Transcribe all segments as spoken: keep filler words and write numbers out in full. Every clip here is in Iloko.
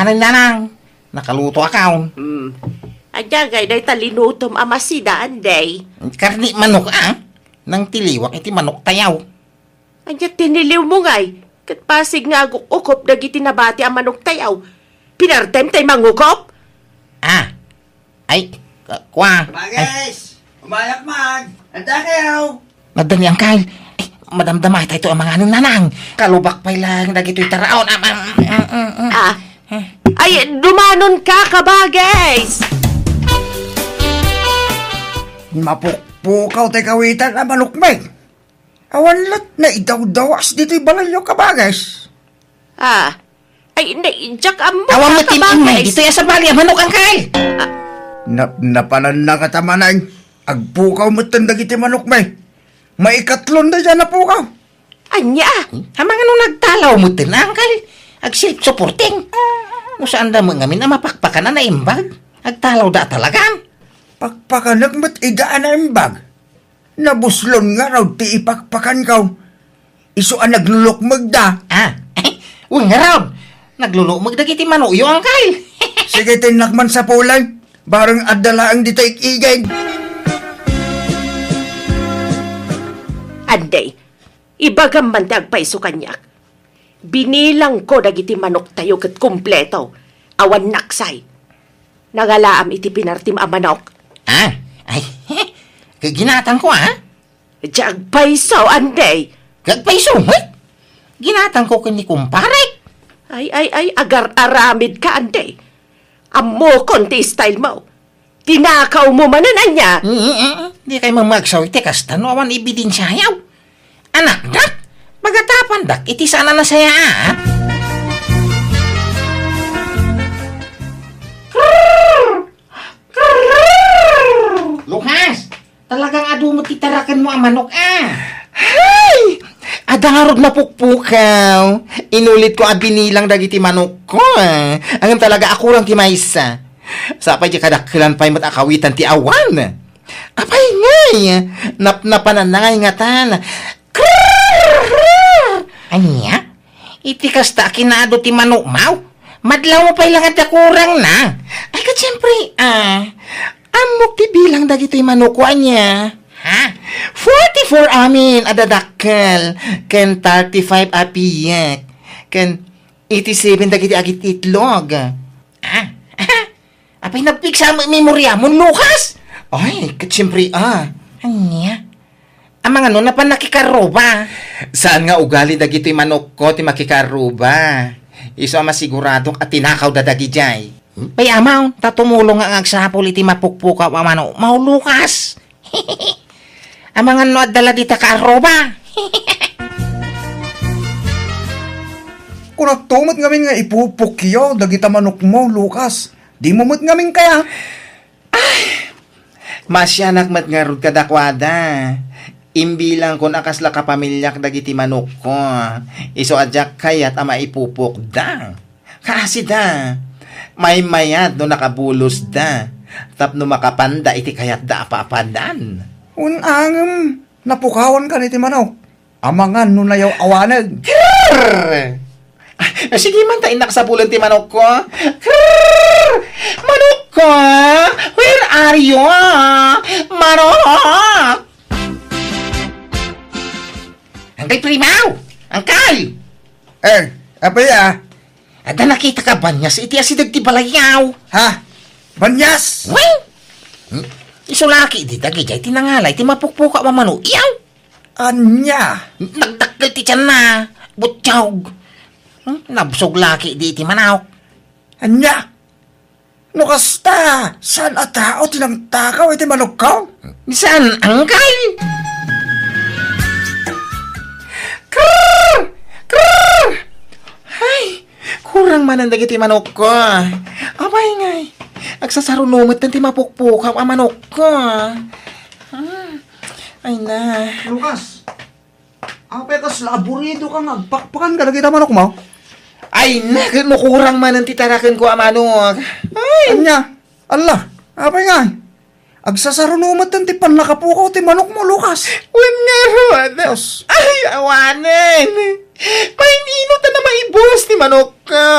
Anay, nanang, nakaluto akaw. Hmm. Ania ngay dayta linutom a masida, Anday? Karni manok, a? Nangtiliwak iti manok tayaw. Ania tiniliw mo ngay? Ket pasig nga aguk-ukop dagiti nabati a manok tayaw. Pinartem tay mangukop? A, ay, ka-, kua. Bagay, umayak man. Adda kayo. Nadda ni Angkal. Ay, madamdama tayo ito ang mga anong nanang. Kalubak pay lang dagitoy taraon. Am, am, am, am, am. A, ay, dumanon ka, kabagis. Mapukpukaw tay kawitan a manok, Meng. Awan lat na idawdawas ditoy balayyo, kabagis. A, ay, na, Jack, ammo. Awan ka, met ti kabagis. Ditoy a sabali a manok, Angkal. A. Nap-, napananna kata manang. Agpukaw metten dagiti manok, Meng. Maikatlon da dyan a pukaw. Ania? Amangan no nagtalaw metten, Angkal. Ag-self-supporting. No saan da met ngamin a mapakpakan a naimbag. Agtalaw da talagan. Pakpakanek met ida a naimbag. Nabuslon ngarud ti ipakpakanko. Isu a naglulukmegda. A, wen ngarud. Naglulukmeg dagiti manokyo, Angkal. Sige, tinnak man sapulay. Bareng adda laeng dita ik-igid. Anday, ibagam man ti agpayso kaniak. Binilangko dagiti manoktayo ket kumpleto. Awan naksay. Nangalaam iti pinartim a manok. A, ay, ginatangko, a? Diay agpayso, Anday. Agpayso met? Ginatangko ken ni kumparek. Ay, ay, ay, agar-aramid ka, Anday. Ammokon ti style mo. Tinakaw mo manen, ania? Mm, mm, mm. Di kay mamagsaw iti kasta no awan ebidensiayo. Anakdak, pagatapandak iti saan a nasayaat. Lukas, talagang adu met ti tarakenmo a manok, a. Hay! Adda ngarud mapukpukaw. Inulitko a binilang dagiti manokko, a. Ngem talaga a kurang ti maysa. Sapay diay kadakkelan pay met a kawitan ti awan. Apay ngay? Napnapananna ngay ngatan. Ania? Iti kasta a kinaadu ti manokmo? Madlawmo pay la nga adda kurangna. Ay, ket siempre, a. Ammok ti bilang dagitoy manokko, ania? Ha? Forty-four amin a dadakkel, ken thirty-five a piek, ken eighty-seven dagiti agit-itlog. A? Apay, nagpigsa met memoriamon, Lukas? Ay, ket siempre, a. Ania? Amangan no napan nakikarruba? Saan nga ugali dagitoy manokko ti makikarruba. Isu a masiguradok a tinakawda dagidiay. Pay, amaw, ta tumulong nga agsapul iti mapukpukaw a manokmo, Lukas. Amangan no adda la dita kaarruba. Kunakto met ngamin nga ipupukyo dagita manokmo, Lukas. Dimo met ngamin kaya? Ay, masianak met ngarud kadakuada. Imbilangkon a kasla kapamiliak dagiti manokko. Isu a diak kayat a maipupokda. Kaasida, maymayat no nakabulosda, tapno makapanda iti kayatda a paapadan. Wen, ngem napukawankan iti manok. Amangan no nayaw-awaneg. Krrr! Ah, sige man ta innak sapulen ti manokko. Krrr! Manokko! Where are you? Manok! Angkay Primaw! Angkay! Eh, apay a? Adda nakitaka a banias iti asideg ti balayyo. Ha? Banias? Wen! Hmm? Isu laki dita, idiay ti nangalay ti mapukpukaw a manok. Iyaw! Ania? Nagdakkel ti tianna. Butiog. Hmm? Nabsog laki di iti manok. Ania? No kasta, saan a tao ti nangtakaw iti manokko? Saan, angkay? Krrr! Krrr! Ay, kurang manen dagiti manokko. Apay ngay, agsasaruno metten ti mapukpukaw a manokko. Hmm. Ay na. Lukas, apay kasla aburido ka nga agpakpakan kadagita manokmo? Ay, na, no kurang manen ti tarakenko a manok. Ay! Ania? Alla, apay ngay? Agsasaruno metten ti pannakapukaw ti manokmo, Lukas. Wen ngarud. Dios. Ay, awanen. Mainino ta na maibus ti manokko?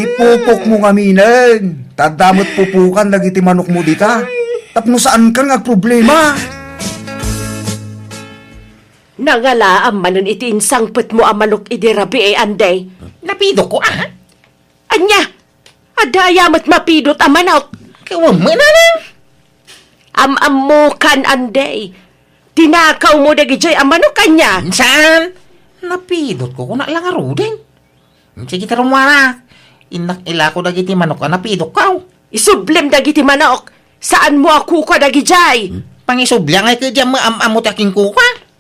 Ipupokmo ngaminen, ta adda met pupokan dagiti manokmo dita. Tapno saankan nga agproblema. Nangalaam manen iti insangpetmo a manok idi rabii, Andy. Napidokko, a? Ania? Adda aya met mapidot a manok? Kawan mo, inana? Am-ammokan, Andy. Tinakawmo dagidiay a manok, ania? Saan? Napidotko, kuna la ngaruden. Sige, ta rummuarak. Innak ilako dagiti manok a napidokko. Isublem dagiti manok. Saanmo a kukua dagidiay? Pangisubli ngay ket diam am-ammo ti akinkukua.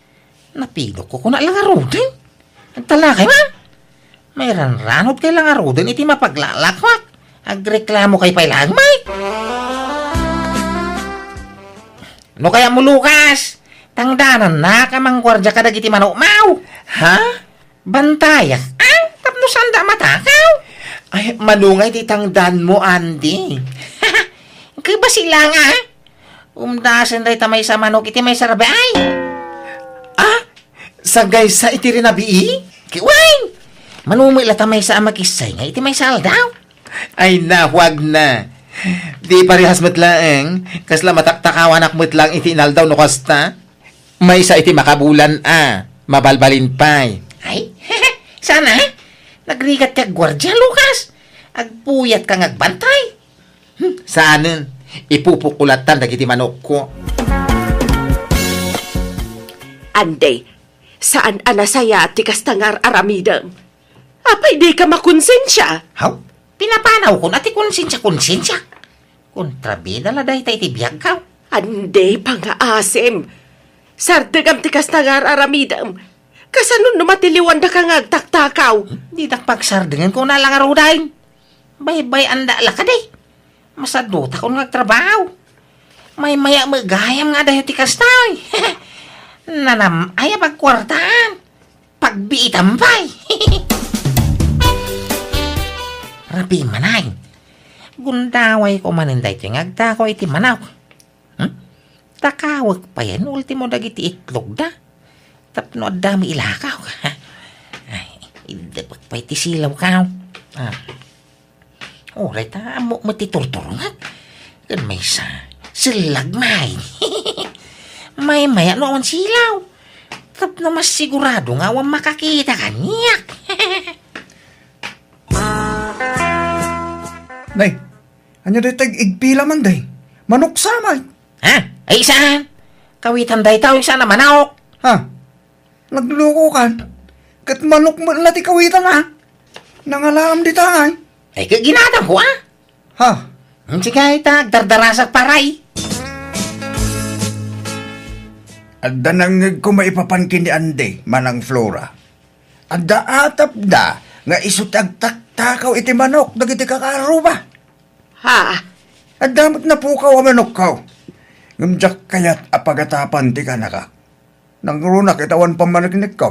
Napidokko, kuna la ngaruden. Agtalakay man. Mairanranod kay la ngaruden iti mapaglalakwak. Agreklamo kay pay laeng, may. No kayatmo, Lucas, tangdanannak a mangguardia kadagiti manokmo. Ha? Bantayak, a? Tapno saanda a matakaw? Ay, mano ngay ti tangdanmo, Andy? Kay basi la nga, a? Umdasen dayta maysa a manok iti maysa a rabii. A? Sagaysa iti rinabii? Ket wen! Mano met la ta maysa a makissay nga iti maysa a aldaw? Ay, nahuagna. Di parehas met laeng, kasla mataktakawanak met laeng iti inaldaw no kasta. Maysa iti makabulan a, mabalbalin pay. Ay, sana, a? Nagrigat ti agguardia, Lucas. Agpuyatka nga agbantay. Hmm, saanen, ipupokko lattan dagiti manokko. Andy, saan a nasayaat ti kasta nga ar-aramidem. Apay, dika makonsensia? Haw? Pinapanawkon a ti konsensia, konsensia. Kontrabida la dayta iti biagko. Andy, pangaasim. Sardegam ti kasta nga ar-aramidem. Kasano no matiliwandaka nga agtaktakaw? Didak pagsardengen, kuna la ngaruden. Baybay-anda la kadi. Masadutakon nga agtrabaho. Maymaya met gayam nga adayo ti kasta. Nanam-ay a pagkuartaan. Pagbiitan pay. Rabii manen. Gundawayko manen daytoy nga agtakaw iti manok. Hmm? Takawek pay no ultimo dagiti itlogda. Tapno adda met ilakaw. Ay, iddepek pay ti silawko. A. Uray ta ammok met ti turturongak. Ken maysa, sellag met. Maymaya no awan silaw. Tapno massigurado nga awan makakita kaniak. Nay, ania dayta ig-igpila man, day? Manok sa met. Ha? Ay, saan? Kawitan dayta, saan a manok? Ha? Naglukokan. Ket manok met la ti kawitan, a? Nangalaam dita, a? Ay, ket ginatangko, a? Ha? Sige, ta agdardarasak pay. Adda nangngegko maipapan ken ni Andy, Manang Flora. Adda atapda nga isu ti agtaktakaw iti manok dagiti kakaarruba. Ha? Adda met napukaw a manokko. Ngem diak kayat a pagatapan ti kanakak. Nangrunak iti awan pammaneknekko.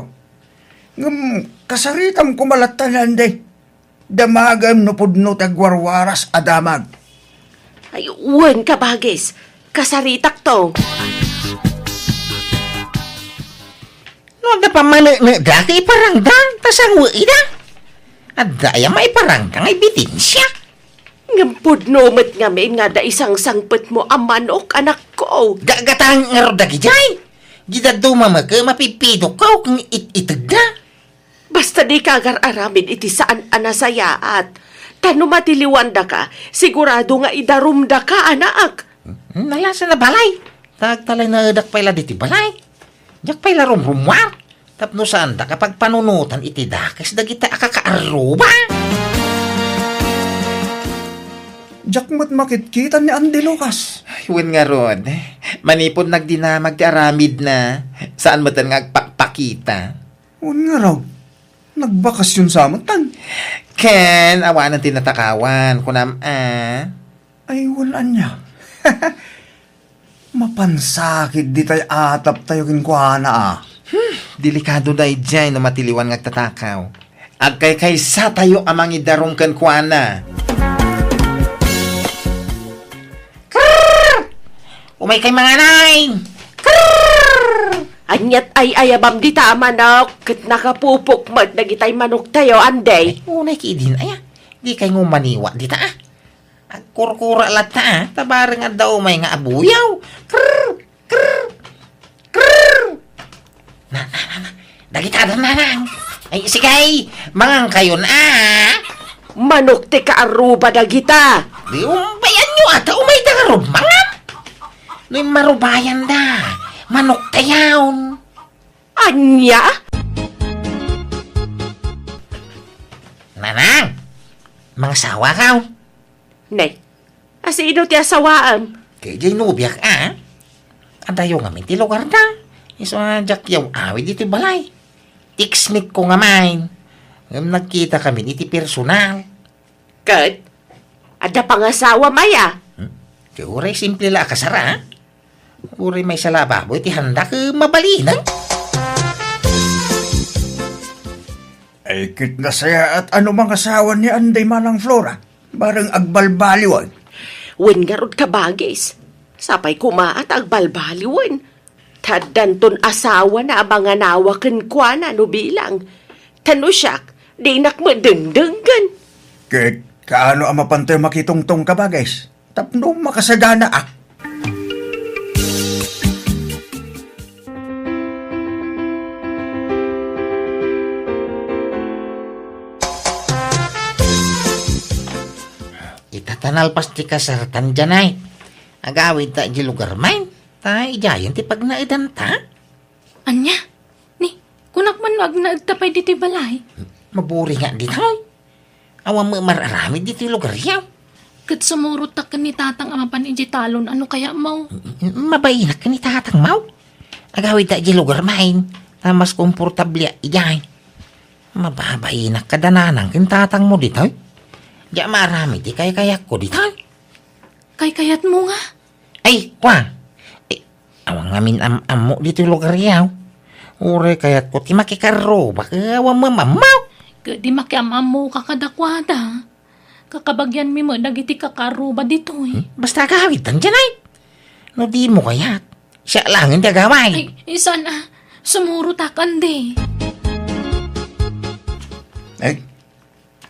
Ngem kasaritam koma latta ni Andy. Damagem no pudno ti agwarwaras a damag. Ay, wen, kabagis. Kasaritakto. No adda pammaneknekda ket iparangda, ta sango ida. Adda aya maiparangda nga ebidensya? Ngem pudno met ngamin nga adda isangsangpetmo a manok, anakko. Gagatang ngarud dagidiay. Di dadduma met ket mapipidokko ken it-itegda. Basta dika agar-aramid iti saan a nasayaat. Ta no matiliwandaka, sigurado nga idarumdaka, anak. Nalasan a balay. Ta agtalinaedak pay la ditoy balay. Diak pay la rumrummuar. Tapno saandak a pagpanunotan iti dakes dagiti a kakaarruba. Diak met makitkitan ni Andy, Lucas. Ay, wen ngarud. Manipud nagdinamag ti aramidna, saan metten nga agpakpakita. Wen ngarud. Nagbakasyon sa metten. Ken, awanen ti natakawan, kunam, a? Ay, wen ania. Mapansakit ditay ataptayo kenkuana, a. Hmm, delikado daydiay no matiliwan nga agtatakaw. Agkaykaysatayo a mangidarum kenkuana. Krrr! Umaykay mangan. Krrr! Aniat ay-ayabam dita a manok, ket nakapupok met dagitay manoktayo, Andy. Ay, unay ki idin, aya. Dikay ngumaniwa dita, ah. Agkurkura latta, ah. Ta bareng adda umay nga abuyaw. Krr! Krr! Krr! Na, na, na, na. Dagita da, nanang. Ay, sige, ay. Mangankayon, ah. Manok ti kaarruba dagita. Di umbayanyo, ata umay da nga rumangan. No marubayan da, manok tayaw. Ania? Nanang, mangasawa kaw? Nay, asino ti asawaam? Kay jay nobiak, ah. Adayo ngamin ti lugar da. Isu a diak yaw-awid iti balay. Text meet ko ngamin. Ngem nagkita kami iti personal. Ket, adda pangasawa maya? Hmm? Ti uray simple la a kasar, ah. Uray maysa la a baboy ti handa ket mabalinen. Ay, ket nasayaat a no mangasawa ni Anday, Manang Flora. Bareng agbalbaliwen. Wen ngarud, kabagis. Sapay koma a ta agbalbaliwen. Ta addanton asawana a manganawa kenkuana no bilang. Ta no siak, dinak met dengdenggen. Ket kaano a mapantoy makitungtong, kabagis? Tapno makasaganaak. Ita ta nalpas ti kasartan, Janay. Agawidta idiay lugar main. Ta idiayen ti pagnaedanta. Ania? Ni, kunak man no agnaedta pay ditoy balay. Maburinga ditoy. Awan met mar-aramid ditoy lugaryo. Ket sumurotak ken ni tatang a mapan idiay talon a no kayatmo. Mabainak ken ni tatangmo. Agawidta idiay lugar main. Ta mas komportable idiay. Mababainak kada nanang ken tatangmo ditoy. Diak maaramid ti kaykayatko ditoy. Kaykayatmo nga? Ay, kua. Eh, awan ngamin am-ammo ditoy lugaryo. Uray kayatko ti makikarruba, eh, awan mamammaw. Ket di makiam-ammoka kadakuada. Kakabagianmi met dagiti kakaarruba ditoy. Hmm? Basta agawidtan, Janay. No dimo kayat, siak laengen ti agaway. Ay, isan a, sumurotak, Andy. Ay,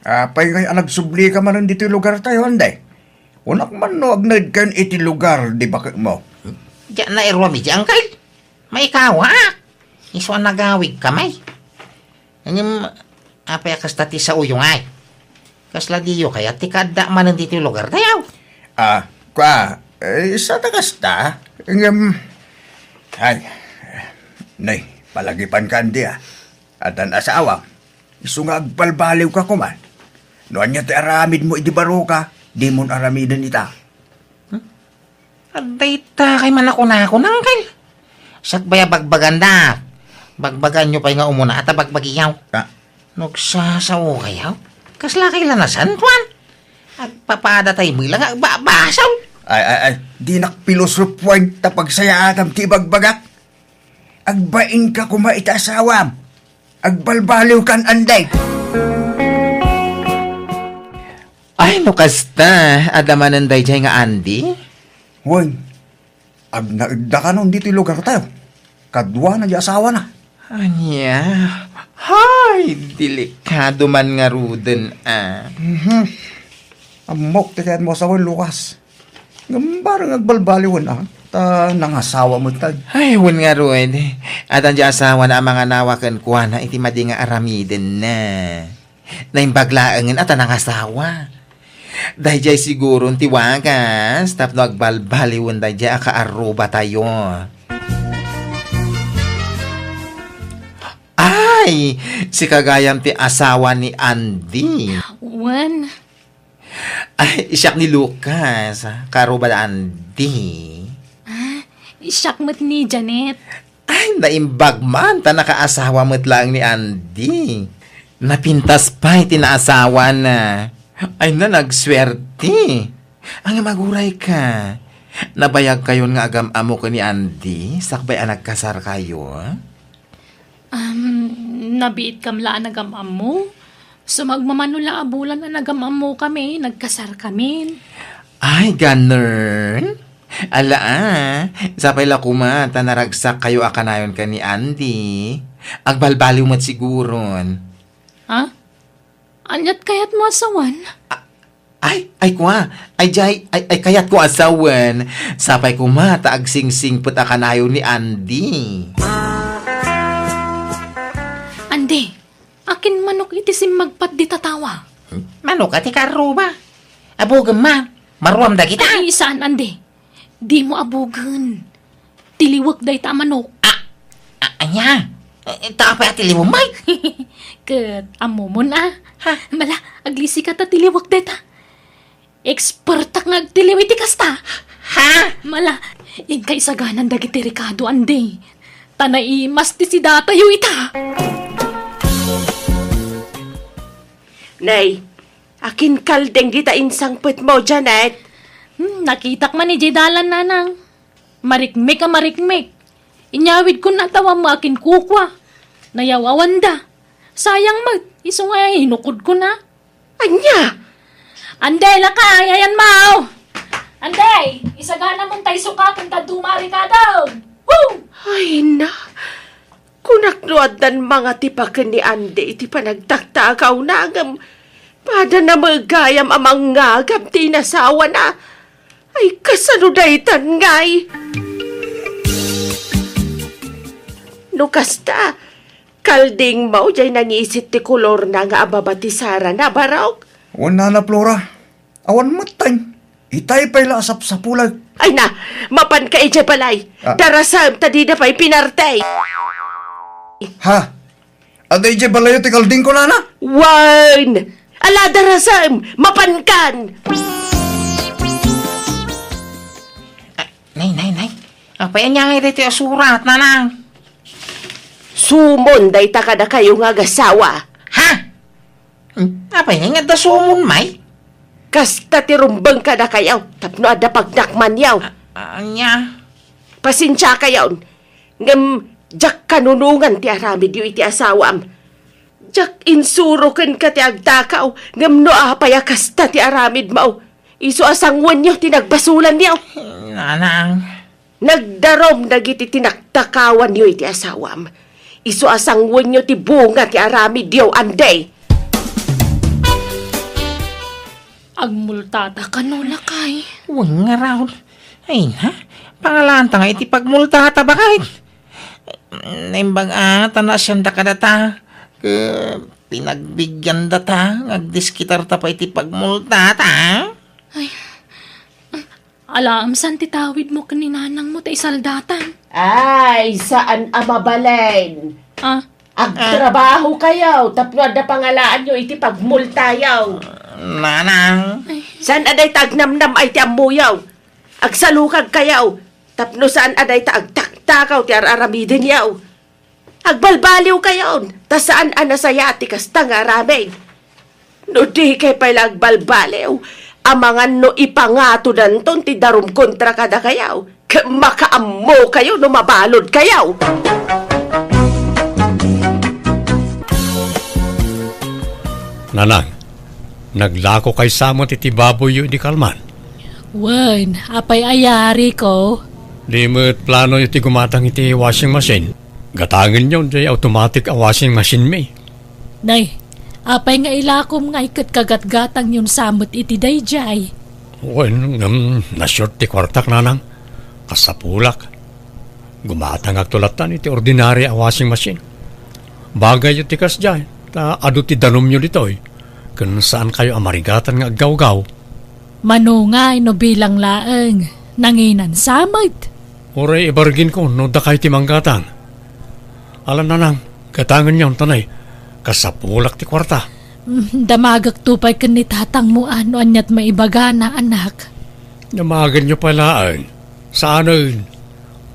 apay ngay a nagsublika manen ditoy lugartayo, Andy? Kunak man no agnaedkayon iti lugar di baketmo. Diak nairuam iti angkel. Maikawaak. Isu a nagawidka, may. Ngem, apay a kasta ti saoyo ngay? Kasla diyo kayat ti kaadda manen ditoy lugartayo? Ah, kua, eh, sada kasta. Ngem, ay, nay, palagipanka, Andy, ah. Addan asawam. Isu nga agbalbaliwka koma. No ania ti aramidmo idi baroka, dimon aramiden ita. Hmm? Adda ita kay manakunakon, angkel. Sakbay a bagbaganda. Bagbaganyo pay nga umuna ta bagbagiyaw. Ah. Nagsasaokayaw? Kasla kay lanasan, kuan? Agpapadatayo met la nga agbabasol. Ay, ay, ay. Dinak pilosopuan ta pagsayaatam ti ibagbagak. Agbainka koma iti asawam. Agbalbaliwkan, Andy. Ay, no kasta, adda manen daydiay nga Andy? Wen, agnaedda kanon ditoy lugartayo. Kaduana di asawana. Ania? Hay, delikado man ngaruden, ah. Mhm. Ammok ti kayatmo a sawen, Lucas. Ngem bareng agbalbaliwen, ah, ta nangasawa metten. Ay, wen ngarud. Addan di asawana a manganawa kenkuana iti madi nga aramidenna. Naimbag laengen a ta nangasawa. Daydiay siguron ti wagas tapno agbalbaliwen daydiay a kaarrubatayo. Ay, sika gayam ti asawa ni Andy. Wen. Ay, siak ni Lucas, kaarruba da Andy. Ah, siak met ni Janet. Ay, naimbag man, ta nakaasawa met laeng ni Andy. Napintas pay ti naasawana. Ay, na, nagsuerte. Ang magurayka. Nabayagkayon nga agam-ammo ken ni Andy, sakbay a nagkasarkayo? Um, nabiitkam la a nagam-ammo. Sumagmamano la a bulan a nagam-ammokami, nagkasarkamin. Ay, ganun? Ala, ah. Sapay la koma ta naragsak kayo a kanayon ken ni Andy. Agbalbaliw met siguron. Ha? Aniat kayatmo a sawen? Ay, ay kua, ay jay, ay, ay kayatko a sawen. Sapay koma ta agsingsingpet a kanayon ni Andy. Andy, akin manok iti simmagpat di tatawa? Manok a ti karruba. Abugem man, maruam dagita. Ay, saan, Andy. Dimo abugen. Tiliwek dayta a manok. Ah, ah, ania? Eh, ta apay a tiliwem, May? Ket ammomon a. Ha? Mala, aglisika ta tiliwek dayta. Expertak nga agtiliw iti kasta. Ha? Mala, inka isaganan dagiti rekado, Andy. Ta naimas ti sidatayo ita. Nay, akin kalding dita insangpetmo, Janet? Hmm, nakitak man idiay dalan, nanang. Marikmik a marikmik. Inyawidkon a tawammo akin kukua. Nayaw-awanda. Sayang met, isu nga inukodkon a. Ania? Anday, lakay, ayan mao. Anday, isagana mon tay sukaten ta dumarikadon. Woo! Ay na, kunak no addan mangatipaken ni Andy iti panagtaktakawna ngem pada na met gayam a mangngagam ti inasawana. Ay, kasano daytan ngay? No kasta, kaldingmo jay nangisit ti kolorna nga ababa ti sarana, barok? Wen, Nana Flora. Awan met time. Itay pay la a sapsapulek. Ay na, mapanka idiay balay. Ah. Darasem ta dida pay pinarte. Ha? Adda idiay balayo ti kaldingko, nana? Wen! Ala, darasem! Mapankan! Ah, nay, nay, nay. Apay ania ngay daytoy a surat, nanang? Sumon dayta kadakayo nga agasawa. Ha? Hmm, apay ngay nga adda sumon, may? Kasta ti rumbeng kadakayo, tapno adda pagnakmanyo. Ah, ah, ania? Pasensiakayon, ngem diak kanunongan ti aramidyo iti asawam. Diak insuro kenka ti agtakaw, ngem no apay a kasta ti aramidmo, isu a sanguenyo ti nagbasolanyo. Nanang. Nagdarum dagiti tinaktakawanyo iti asawam. Isu a sanguenyo ti bunga ti aramidyo, Andy. Agmultata kano, lakay? Wen ngarud. Ay na, pangalaanta nga iti pagmultata, baket. Naimbag a ta naasianda kadata, ket pinagbigandata nga agdiskitarta pay iti pagmultata. Ay, alaem saan ti tawidmo ken ni nanangmo ta isaldatan? Ay, saan a mabalin. Ah? Agtrabahokayo tapno adda pangalaanyo iti pagmultayo. Nanang. Ay. Saan a dayta agnamnam-ay ti ammoyo? Agsalukagkayo tapno saan a dayta agtaktakaw ti ar-aramidenyo. Agbalbaliwkayon, ta saan a nasayaat ti kasta nga aramid. No dikay pay la agbalbaliw, amangan no ipangatodanton ti darum kontra kadakayo, ket makaammokayo no mabaludkayo. Nanang, naglako kay sa met iti baboyyo idi kalman? Wen, apay a yariko? Di met planoyo ti gumatang iti washing machine? Gatangenyon jay automatic a washing machine mi. Nay, apay nga ilakom ngay ket kagatgatangyon sa met iti daydiay? Wen, ngem na-short ti kuartak, nanang. Kasapulak. Gumatangakto lattan iti ordinary a washing machine. Bagayyo ti kasdiay, ta adu ti danumyo ditoy, ken saankayo a marigatan nga aggawgaw. Mano ngay no bilang laeng, nanginan sa met? Uray ibarginko no dakay ti manggatang. Ala, nanang, gatangenyon ta nay, kasapulak ti kuarta. Mm, damagekto pay ken ni tatangmo a no aniat maibagana, anak. Damagenyo pay laeng. Saanen.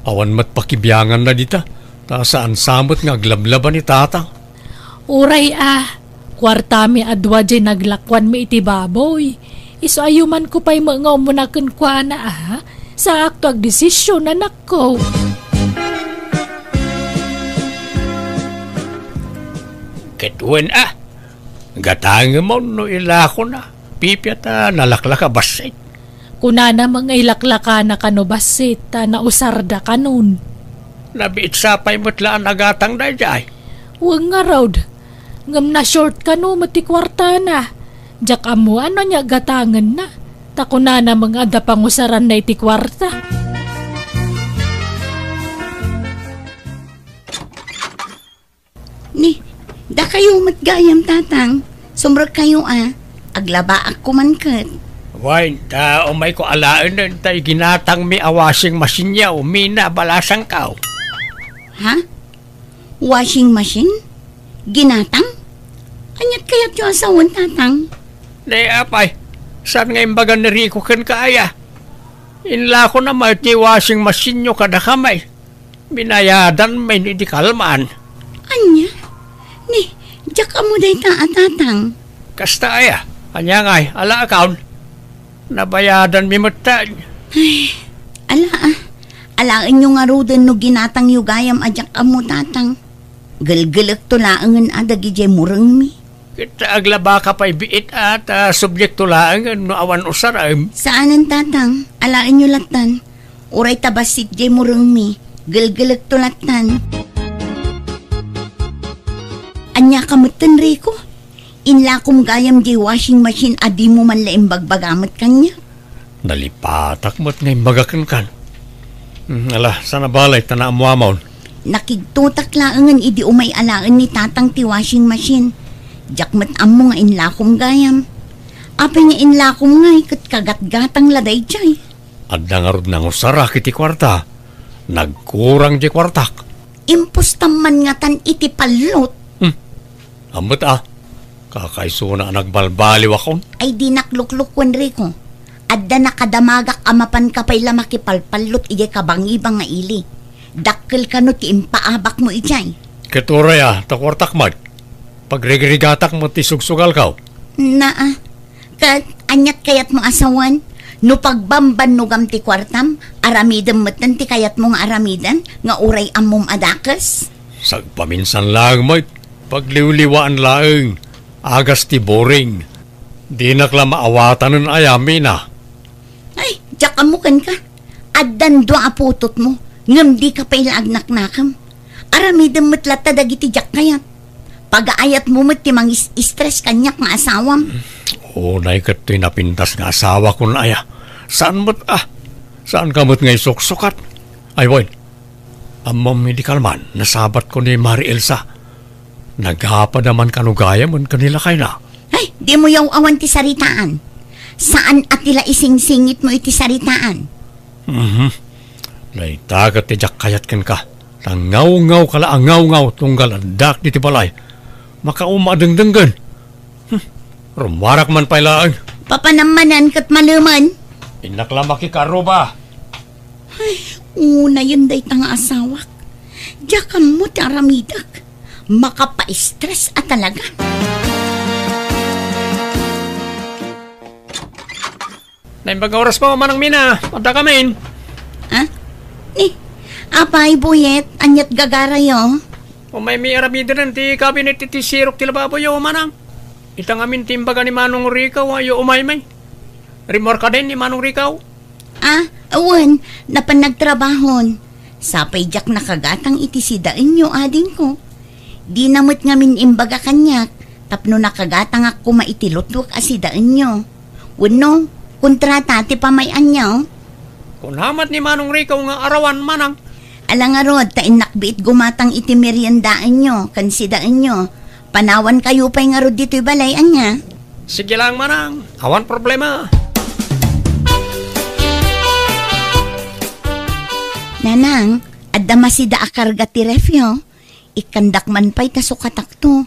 Awan met pakibianganna dita, ta saan sa met nga aglablaba ni tatang. Uray a, kuartami a dua diay naglakuanmi iti baboy. Isu a yumanko pay met nga umuna kenkuana a, saakto agdesisyon, anakko. Ket wen a, gatangemon no ilakona, pipia ta nalaklaka bassit. Kunana met nga ilaklakana kano bassit ta nausarda kanon. Nabiit sa pay met la a nagatang daydiay. Wen ngarud, Ngem na-short kano met ti kuartana. Diak ammo no ania gatangenna. Ta kunana met nga adda pangusaranna iti kuarta. Ni, dakayo met gayam, Tatang. Sumrekkayo a. Aglabaak koma ket. Wen, ta umayko alaenen ta ginatangmi a washing machine-yo, Mina, balasangko. Ha? Washing machine? Ginatang? Aniat kayatyo a sawen, Tatang? Ni, apay, saan nga imbaga ni Rico kenka aya? Inlakona met ti washing machine-yo kadakami. Binayadanmi idi kalman. Ania? Ni, diak ammo dayta a, Tatang. Kasta aya? Ania ngay, alaakaon? Nabayadanmi met ta. Ay, ala a. Alaenyo ngaruden no ginatangyo gayam a diak ammo, Tatang. Gelgelekto laengen a dagidiay murengmi. Ket aglabaka pay biit a ta subliekto laengen no awan usarem. Saanen, Tatang. Alaenyo lattan. Uray ta bassit diay murengmi, gelgelekto lattan. Ania ka metten, Rico? Inlakom gayam diay washing machine a dimo man la imbagbaga met kaniak. Nalipatak met nga imbaga kenkan. Hmm, ala, saan a balay ta naammoamon. Nakigtotak laengen idi umay alaen ni Tatang ti washing machine. Diak met ammo nga inlakom gayam. Apay nga inlakom ngay ket kagatgatang la daydiay? Adda ngarud nangusara iti kuarta. Nagkurang diay kuartak. Impostam man ngatan iti pallot. Hmm. Ammet a. Kakaisuna a nagbalbaliwakon. Ay, dinak luklukuen, Rico. Adda nakadamagak a mapanka pay la makipalpallot idiay kabangibang nga ili. Dakkel kano ti impaabakmo idiay. Ket uray a, ta kuartak met. Pagrigrigatak met ti sugsugalko. Naa. Ket aniat kayatmo a sawen? No pagbambannogam ti kuartam, aramidem metten ti kayatmo nga aramiden nga uray ammom a dakes? Sagpaminsan laeng met, pagliwliwaan laeng, agas ti boring. Dinak la maawatanen aya, Mina. Ay, diak ammo kenka. Addan dua a putotmo, ngem dika pay la agnaknakem. Aramidem met latta dagiti diak kayat. Pagaayatmo met ti mangis-stress kaniak nga asawam. Unay ket toy napintas nga asawakon aya. Saan met a? Saanka met nga isuksukat? Ay, wen. Ammom idi kalman, nasabatko ni Mari Elsa. Nagapada man kano gayam ken ni lakayna. Ay, dimo yaw-awan ti saritaan. Saan a ti la isingsingitmo iti saritaan. Mhm. Dayta ket ti diak kayat kenka. Ta ngawngawka la a ngawngawka tunggal addak ditoy balay. Makauma a dengdenggen. Hmm. Rummuarak man pay laeng. Papanam manen ket malemen. Innak la makikaruba. Ay, unayen dayta nga asawak. Diak ammo ti aramidek. Makapa-stress a talaga. Naimbag nga oras po, Manang Mina. Adda kamin. Ah? Ni, apay, Buyet, aniat gagarayo? Umaymi aramiden ti kabinet iti sirok ti lababoyo, Manang. Ita ngamin ti imbaga ni Manong Rico, ayo umaymi. Rimmuarka din ni Manong Rico? Ah, wen, napan nagtrabahon. Sapay diak nakagatang iti sidaenyo, adingko. Dina met ngamin imbaga kaniak, tapno nakagatangak koma iti lutwek a sidaenyo. Wenno, kontrata ti pamay-anyo? Kuna met ni Manong Rico nga arawan, Manang. Ala ngarud, ta innak biit gumatang iti meriendaenyo ken sidaenyo. Panawankayo pay ngarud ditoy balay, ania? Sige lang, Manang. Awan problema. Nanang, adda masida a karga ti refyo. Ikkandak man pay ta sukatakto.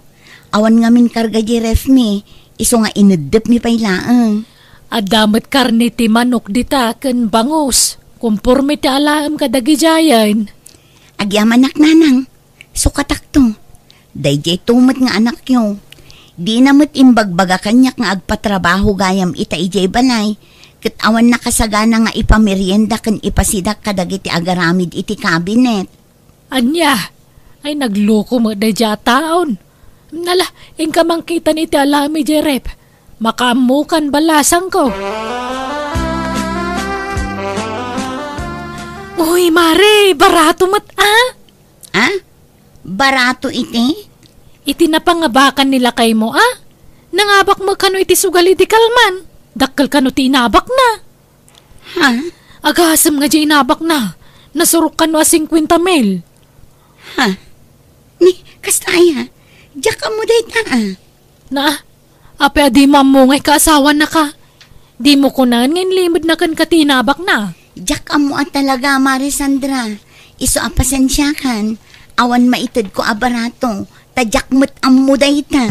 Awan ngamin karga di refmi, isu nga ineddepmi pay laeng. Adda met karne ti manok dita ken bangus. Komporme ti alaem kadagidiayen. Agyamanak, Nanang. Sukatakto. Daydiay to met nga anakyo. Dina met imbagbaga kaniak nga agpatrabaho gayam ita idiay balay, ket awan nakasagana nga ipamerienda ken ipasidak kadagiti agaramid iti kabinet. Ania? Ay, nagluko met daydiay a taon. Nala, inka mangkitan iti alaem idiay ref. Makaammokan balasangko. Uy, Mare, barato met, a? A? Barato iti? Iti napangabakan ni lakaymo, a? Nangabak met kano iti sugal idi kalman. Dakkel kano ti inabakna. Ha? Agasem nga di inabakna. Nasurok kano a singkwenta mil. Ha? Ni, kasta aya? Diak ammo dayta, a? Na, apay a dimo ammo nga ikaasawanaka? Dimo kunaen nga inlimedna kenka ti inabakna? Diak ammo a talaga, Mare Sandra. Isu a pasensiakan, awan maitedko a barato, ta diak met ammo dayta.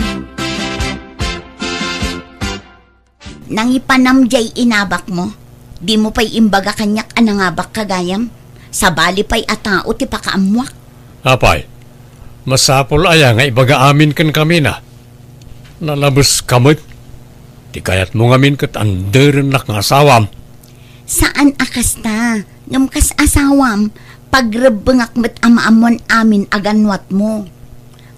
Nangipanam diay inabakmo? Dimo pay imbaga kaniak a nangabakka gayam? Sabali pay a tao ti pakaammoak. Apay, masapul aya nga ibaga amin kenkamina? Nalabeska met. Ti kayatmo ngamin ket anderennak nga asawam. Saan a kasta, ngem kas asawam, pagrebbengak met a maammoan amin a gannuatmo.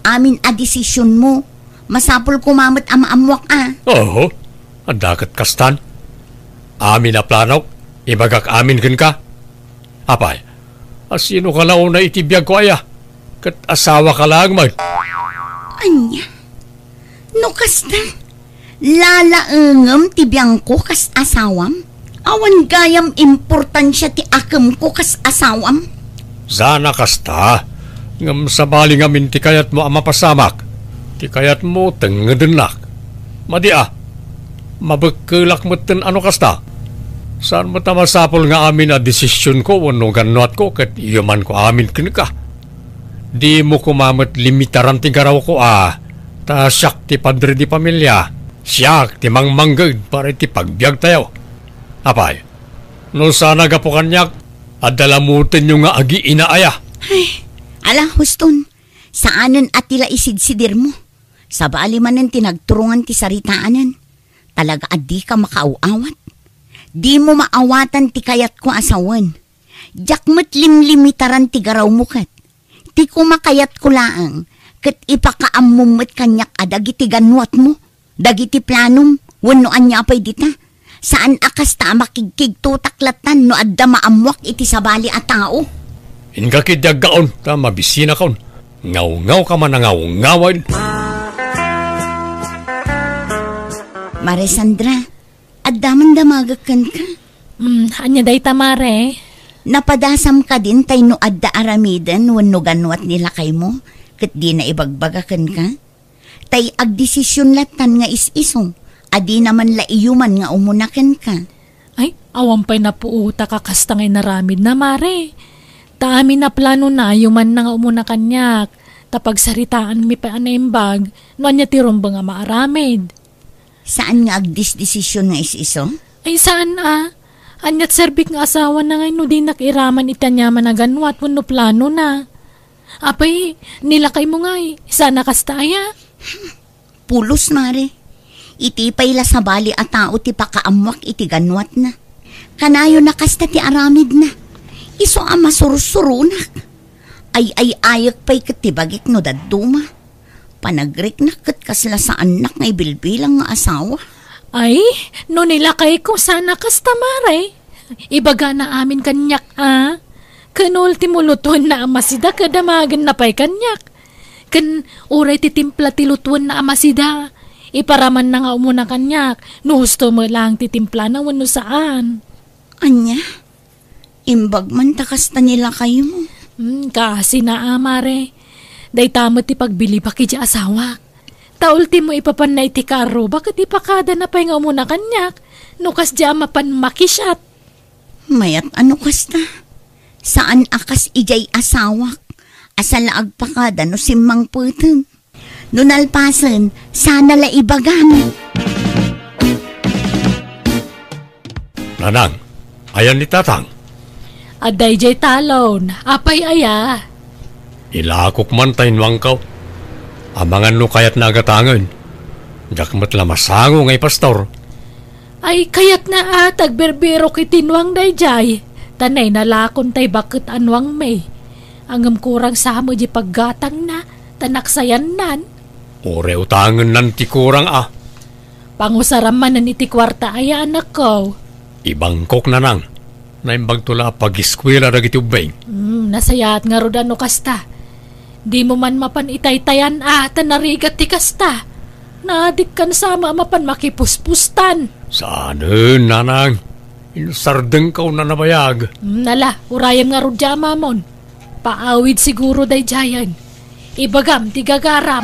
Amin a desisionmo, masapul koma met a maammoak a. Oho, adda ket kastan. Amin a planok, ibagak amin kenka. Apay, a sinoka la unay iti biagko aya? Ket asawaka laeng met. Ania? No kasta, lalaengem ti biangko kas asawam? Awan gayam importansia ti akemko kas asawam? Saan a kasta, ngem sabali ngamin ti kayatmo a mapasamak. Ti kayatmo tengedennak. Madi a, mabekkelak metten a no kasta. Saan met a masapul nga amin a desisionko wenno gannuatko ket yumanko amin kenka. Dimo koma met limitaran ti garawko a, ta siak ti padre di familia, siak ti mangmangged para iti pagbiagtayo. Apay, no saan a gapu kaniak, adda lamutenyo nga agiina aya. Ay, ala, huston, saanen a ti la isidsidirmo. Sabali manen ti nagturongan ti saritaanen. Talaga a dika makaaw-awat. Dimo maawatan ti kayatko a sawen. Diak met limlimitaran ti garawmo ket. Ti kumakayatko laeng, ket ipakaammom met kaniak a dagiti gannuatmo, dagiti planom, wenno ania pay dita. Saan a kasta a makigkigtotak lattan no adda maammoak iti sabali a tao. Inka ketdi aggaon, ta mabisinakon. Ngawngaw ka man a ngawngawen. Mare Sandra, adda man damagek kenka. Hmm, ania dayta, Mare? Napadasam kadin tay no adda aramiden wenno gannuat ni lakaymo, ket dina ibagbaga kenka? Tay agdesision lattan nga is-iso, a dina man la iyuman nga umuna kenka. Ay, awan pay napuotak a kasta nga inaramidna, Mare. Ta amin a planona, yumanna nga umuna kaniak, ta pagsaritaanmi pay a naimbag no ania ti rumbeng a maaramid. Saan nga agdisdesision nga is-iso? Ay, saan a. Aniat serbik nga asawana ngay no dinak iraman iti aniaman a gannuat wenno planona. Apay, ni lakaymo ngay, saan a kasta aya? Pulos, Mare. Iti pay la sabali a tao ti pakaammoak iti gannuatna. Kanayon a kasta ti aramidna. Isu a masursuronak. Ay-ay-ayek pay ket ti bagik no dadduma. Panagriknak ket kasla saannak nga ibilbilang nga asawa. Ay, no ni lakayko saan a kasta, Mare. Ibagana amin kaniak a. Ken ultimo, lutuenna a masida ket damagenna pay kaniak. Ken uray ti timpla ti lutuenna a masida, iparamanna nga umuna kaniak, no husto met laeng ti timplana wenno saan. Ania? Imbag man ta kasta ni lakaymo. Hmm, kaasina a, Mare. Dayta met ti pagbilibak idiay asawak. Ta ultimo, ipapanna iti kaarruba ket ipakadana pay nga umuna kaniak, no kasdiay a mapan makisiat. Mayat a no kasta. Saan a kas idiay asawak, a saan la agpakada no simmangpeten. No nalpasen, saan a la ibagam. Nanang, ayan ni Tatang? Adda idiay talon. Apay aya? Ilakok man ta innuangko. Amangan no kayatna a gatangen. Diak met la masango nga ipastor. Ay, kayatna a ta agbirbirok iti nuang daydiay. Ta nainalakon tay baket a nuangmi. Ngem kurang sa met di paggatangna, ta naksayannan. Uray utangennan ti kurang a. Pangusaram manen iti kuarta aya, anakko. Ibangkok, Nanang. Naimbagto la a pagiskuela dagiti ubbing. Hmm, nasayaat ngarud a no kasta. Dimo man mapan itaytayan a ta narigat ti kasta. Nadikkan sa a mapan makipuspustan. Saanen, nanang. Insardengkaw a nabayag. Hmm, ala, urayem ngarud diay amamon. Paawid siguro daydiayen. Ibagam ti gagaram.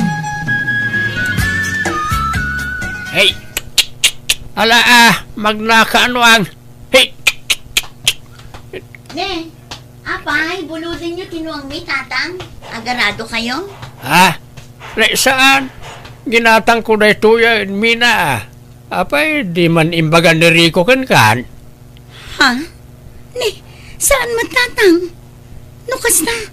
Hey! Ala, ah, magnaka, nuang. Hey! Ne, apay, buludenyo ti nuangmi, tatang. Agaradokayo? Ha? Ne, saan? Ginatangko daytoy, ah, Mina, ah. Apay, di man imbaga ni Rico kenkan? Ha? Ne, saan met, tatang? No kasta,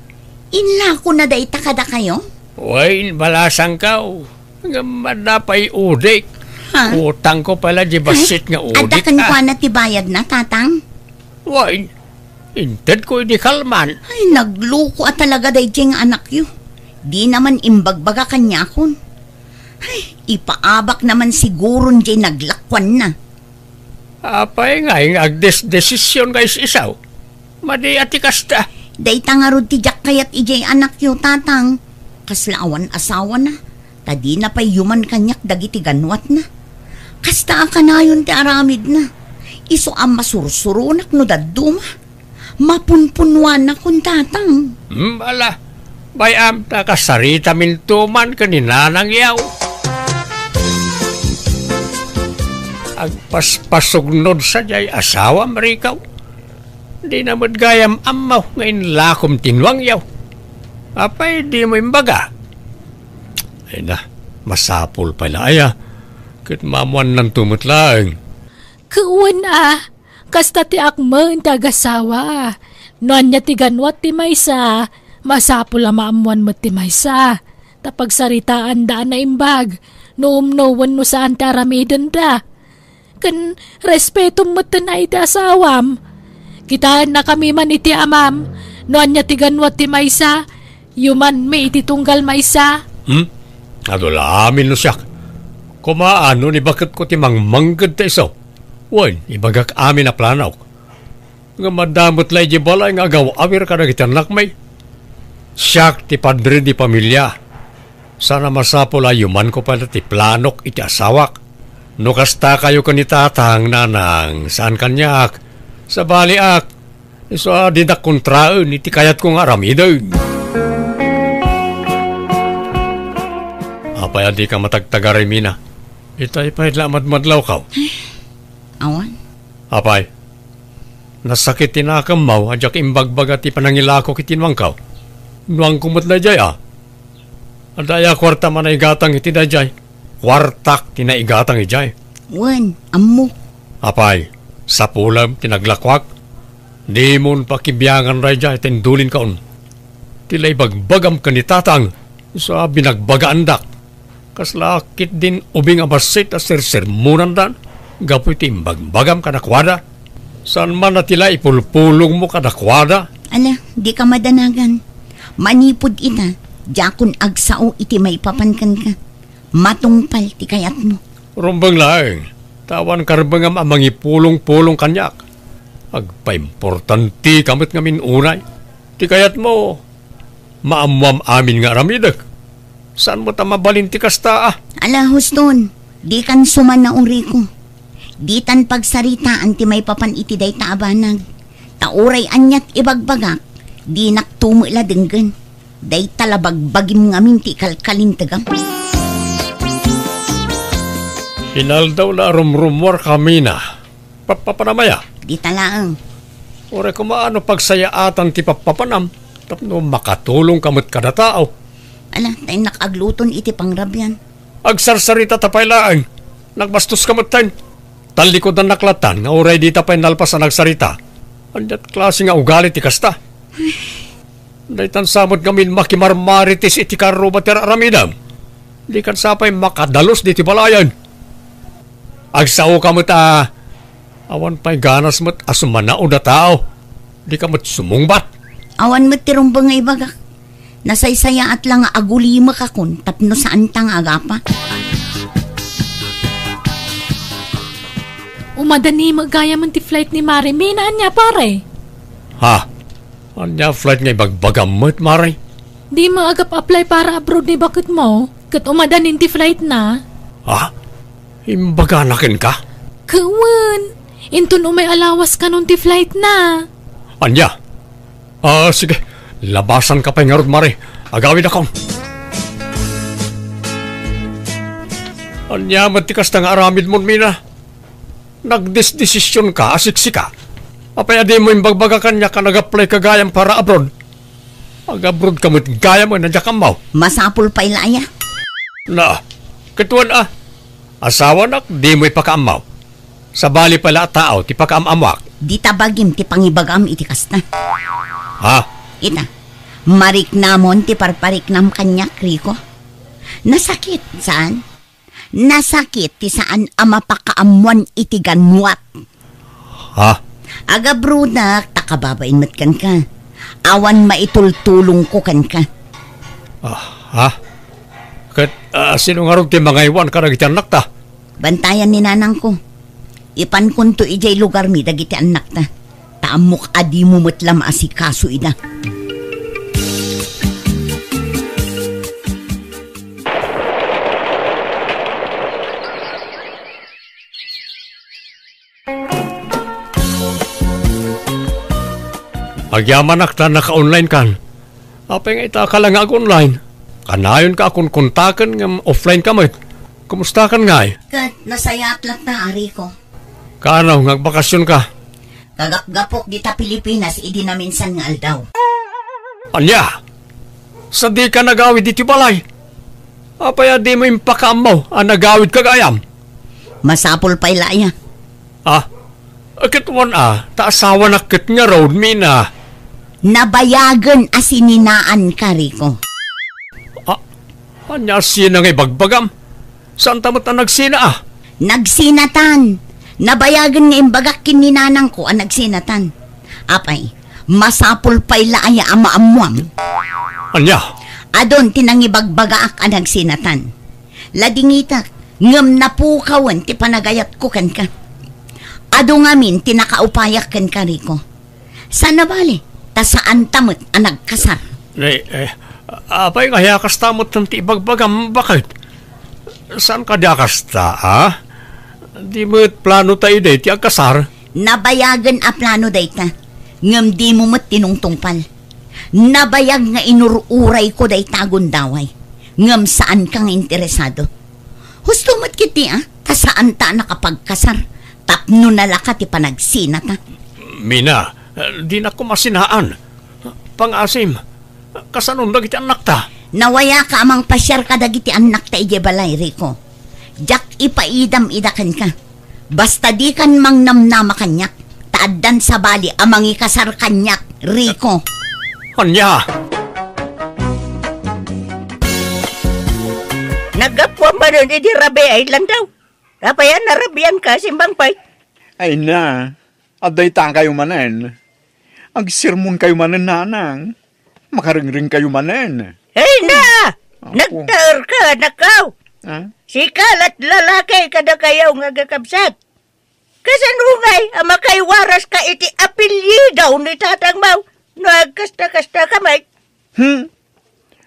inlakona dayta kadakayo? Wen, balasangkaw. Ngem adda pay udik. Ha? Utangko pay la di bassit nga udik, ah. Adda kenkuana ti bayadna, tatang? Wen, intedko idi kalman. Ay, nagloko a talaga daydiay nga anakyo. Dina man imbagbaga kaniakon. Ay, ipaabakna man siguron diay naglakuanna. Apay ngay nga agdesdesisyon nga is-isaw? Madi a ti kasta. Dayta ngarud ti diak kayat idiay anakyo, tatang. Kasla awan asawana, ta dina pay yuman kaniak dagiti gannuatna. Kasta a kanayon ti aramidna. Isu a masursuronak no dadduma. Mapunpunuanakon, tatang. Hmm, ala. Bay-am ta kasaritaminto man ken ni nanangyaw. Agpaspasugnod sadiay asawam, Rico. Dina met gayam ammo nga inlakom ti nuangyaw. Apay dimo imbaga? Ay na, masapul pay la aya. Ket maammuannanto met laeng. Ket wen a, kasta ti akmen ti agasawa. No ania ti gannuat ti maysa, masapul a maammuan met ti maysa. Ta pagsaritaanda a naimbag, no umno wenno saan ti aramidenda. Ken respetom metten a iti asawam. Kitaennakami man iti amam, no ania ti gannuat ti maysa, yumanmi iti tunggal maysa. Hmm? Adu la amin no siak. Koma, no ibaketko ti mangmangged ta isu. Wen, ibagak amin a planok. Ngem adda met la idiay balay nga agaw-awir kadagiti annakmi. Siak ti padre di pamilia. Saan a masapul a yumanko pay la ti planok iti asawak. No kastakayo ken ni tatang, nanang, saan kaniak. Sabaliak, isu a dinak kontraen iti kayatko nga aramiden. Apay a dika matagtagaray, Mina? Itay pay la a madmadlawko. Awan. Apay, nasakit ti nakemmo a diak imbagbaga ti panangilako iti nuangko. Nuangko met daydiay, a. Adda aya kuarta a naigatang iti daydiay? Kuartak ti naigatang idiay. Wen, ammok. Apay, sapulem ti naglakuak? Dimon pakibiangan daydiay ta indulinkon. Ti la ibagbagam ken ni tatang, isu a binagbagaandak. Kasla ketdin ubing a bassit a sersermonanda gapu iti imbagbagam kadakuada? Saan man a ti la ipulpulongmo kadakuada? Ala, dika madanagan. Manipud ita, diakon agsao iti maipapan kenka. Matungpal ti kayatmo. Rumbeng laeng, ta awan karbengam a mangipulongpulong kaniak. Agpaimportanteka met ngamin unay. Ti kayatmo, maammoam amin nga aramidek. Saan met a mabalin ti kasta a? Ala, huston, dikan sumanao, Rico. Ditan pagsaritaan ti maipapan iti dayta a banag. Ta uray aniat ibagbagak, dinakto met la denggen. Dayta la bagbagim ngamin ti ikalkalintegam. Inaldaw la a rumrummuarkami, Mina. Pappapanam aya? Dita laeng. Uray koma no pagsayaatan ti pappapanam tapno makatulongka met kada tao. Ala, ta innak agluton iti pangrabian. Agsarsaritata pay laeng. Nagbastoska metten. Tallikudannak latan nga uray dita pay nalpas a nagsarita. Aniat klase nga ugali ti kasta? Daytan sa met ngamin makimarmarites iti karruba ti ar-aramidem. Dikan sa pay makadalus diti balayen. Agsaoka met a awan pay ganas met a sumanaod a tao. Dika met sumungbat. Awan met ti rumbeng nga ibagak. Nasaysayaat la nga agulimekakon tapno saanta nga agapa. Umadani met gayamen ti flight ni Mare. Mina, ania, pare? Ha? Ania flight nga ibagbagam met, Mare? Dimo agap-apply para abroad ni baketmo, ket umadanin ti flight na. Ha? Imbagana kenka? Ket wen, inton umay a lawas kanon ti flight na. Ania? Ah, sige. Labasanka pay ngarud, Mare. Agawidakon. Ania met ti kasta nga aramidmon, Mina? Nagdesdesisionka a siksika. Apay a dimo imbagbaga kaniak a nag-applyka gayam para abroad? Ag-abroadka met gayam a diak ammo. Masapul pay la aya. Na, ket wen a, asawanak, dimo ipakaammo. Sabali pay la a tao ti pakaam-ammoak. Dita bagim ti pangibagam iti kasta. Ha? Ita, mariknamon ti parpariknam kaniak, Rico. Nasakit, saan? Nasakit ti saan a mapakaammoan iti ganwat. Ha? Agabrodak ta kababain met kenka. Awan maitultulongko kenka. Ah, ha? Ket, ah, sino ngarud ti mangaywan kadagiti annakta? Bantayan ni nanangko. Ipankonto idiay lugarmi dagiti annakta. Ta ammok a dimo met la maasikaso ida. Agyamanak ta naka-online kan. Apay nga ita ka la nga ag-online? Kanayonka a konkontaken ngem offline ka met. Kumusta kan ngay? Ket nasayaat latta, Rico. Kaano nga agbakasionka? Kagapgapok dita Pilipinas idi naminsan nga aldaw. Ania? Sadika nagawid iti balay? Apay a dimo impakaammo a nagawidka gayam? Masapul pay la aya. Ah, ket wen a, ta asawanak ket ngarud, Mina. Nabayagen a sininaanka, Rico. Ah, ania a sina nga ibagbagam? Saanta met a nagsina a? Nagsinatan. Nabayagen nga imbagak ken ni nanangko a nagsinatan. Apay, masapul pay la aya a maammuam? Ania? Adun ti nangibagbagaak a nagsinatan. Ladingitak, ngem napukawen ti panagayatko kenka. Adu ngamin ti nakaupayak kenka, Rico. Saan a bale, ta saanta met a nagkasar. Eh, eh, apay nga aya kasta met ti ibagbagam, baket? Saan kadi a kasta, a? Di met plano ta idi ti agkasar? Nabayagen a plano dayta, ngem dimo met tinungtungpal. Nabayag nga inur-urayko dayta a gundaway, ngem saanka nga interesado. Husto met ketdi a, ta saanta a nakapagkasar tapno nalaka ti panagsinata. Mina, dinak koma sinaan. Pangaasim, kasanon dagiti annakta? Nawayaka a mangpasiar kadagiti annakta idiay balay, Rico. Diak ipaidam ida kenka. Basta dikan mangnamnama kaniak, ta addan sabali a mangikasar kaniak, Rico. Ania? Naggapuam manen idi rabii a landaw. Apay a narabianka, Simbang Pay? Ay na, adda itakayo manen. Agsermonkayo manen, nanang. Makarengrengkayo manen. Ay na! Apo. Nagtaerka, nakaw! Ha? Sika la't lalaki kadakayo nga agkakabsat. Kasano ngay a makaiwaraska iti apelyido ni tatangmo no agkasta-kasta ka met? Hmm?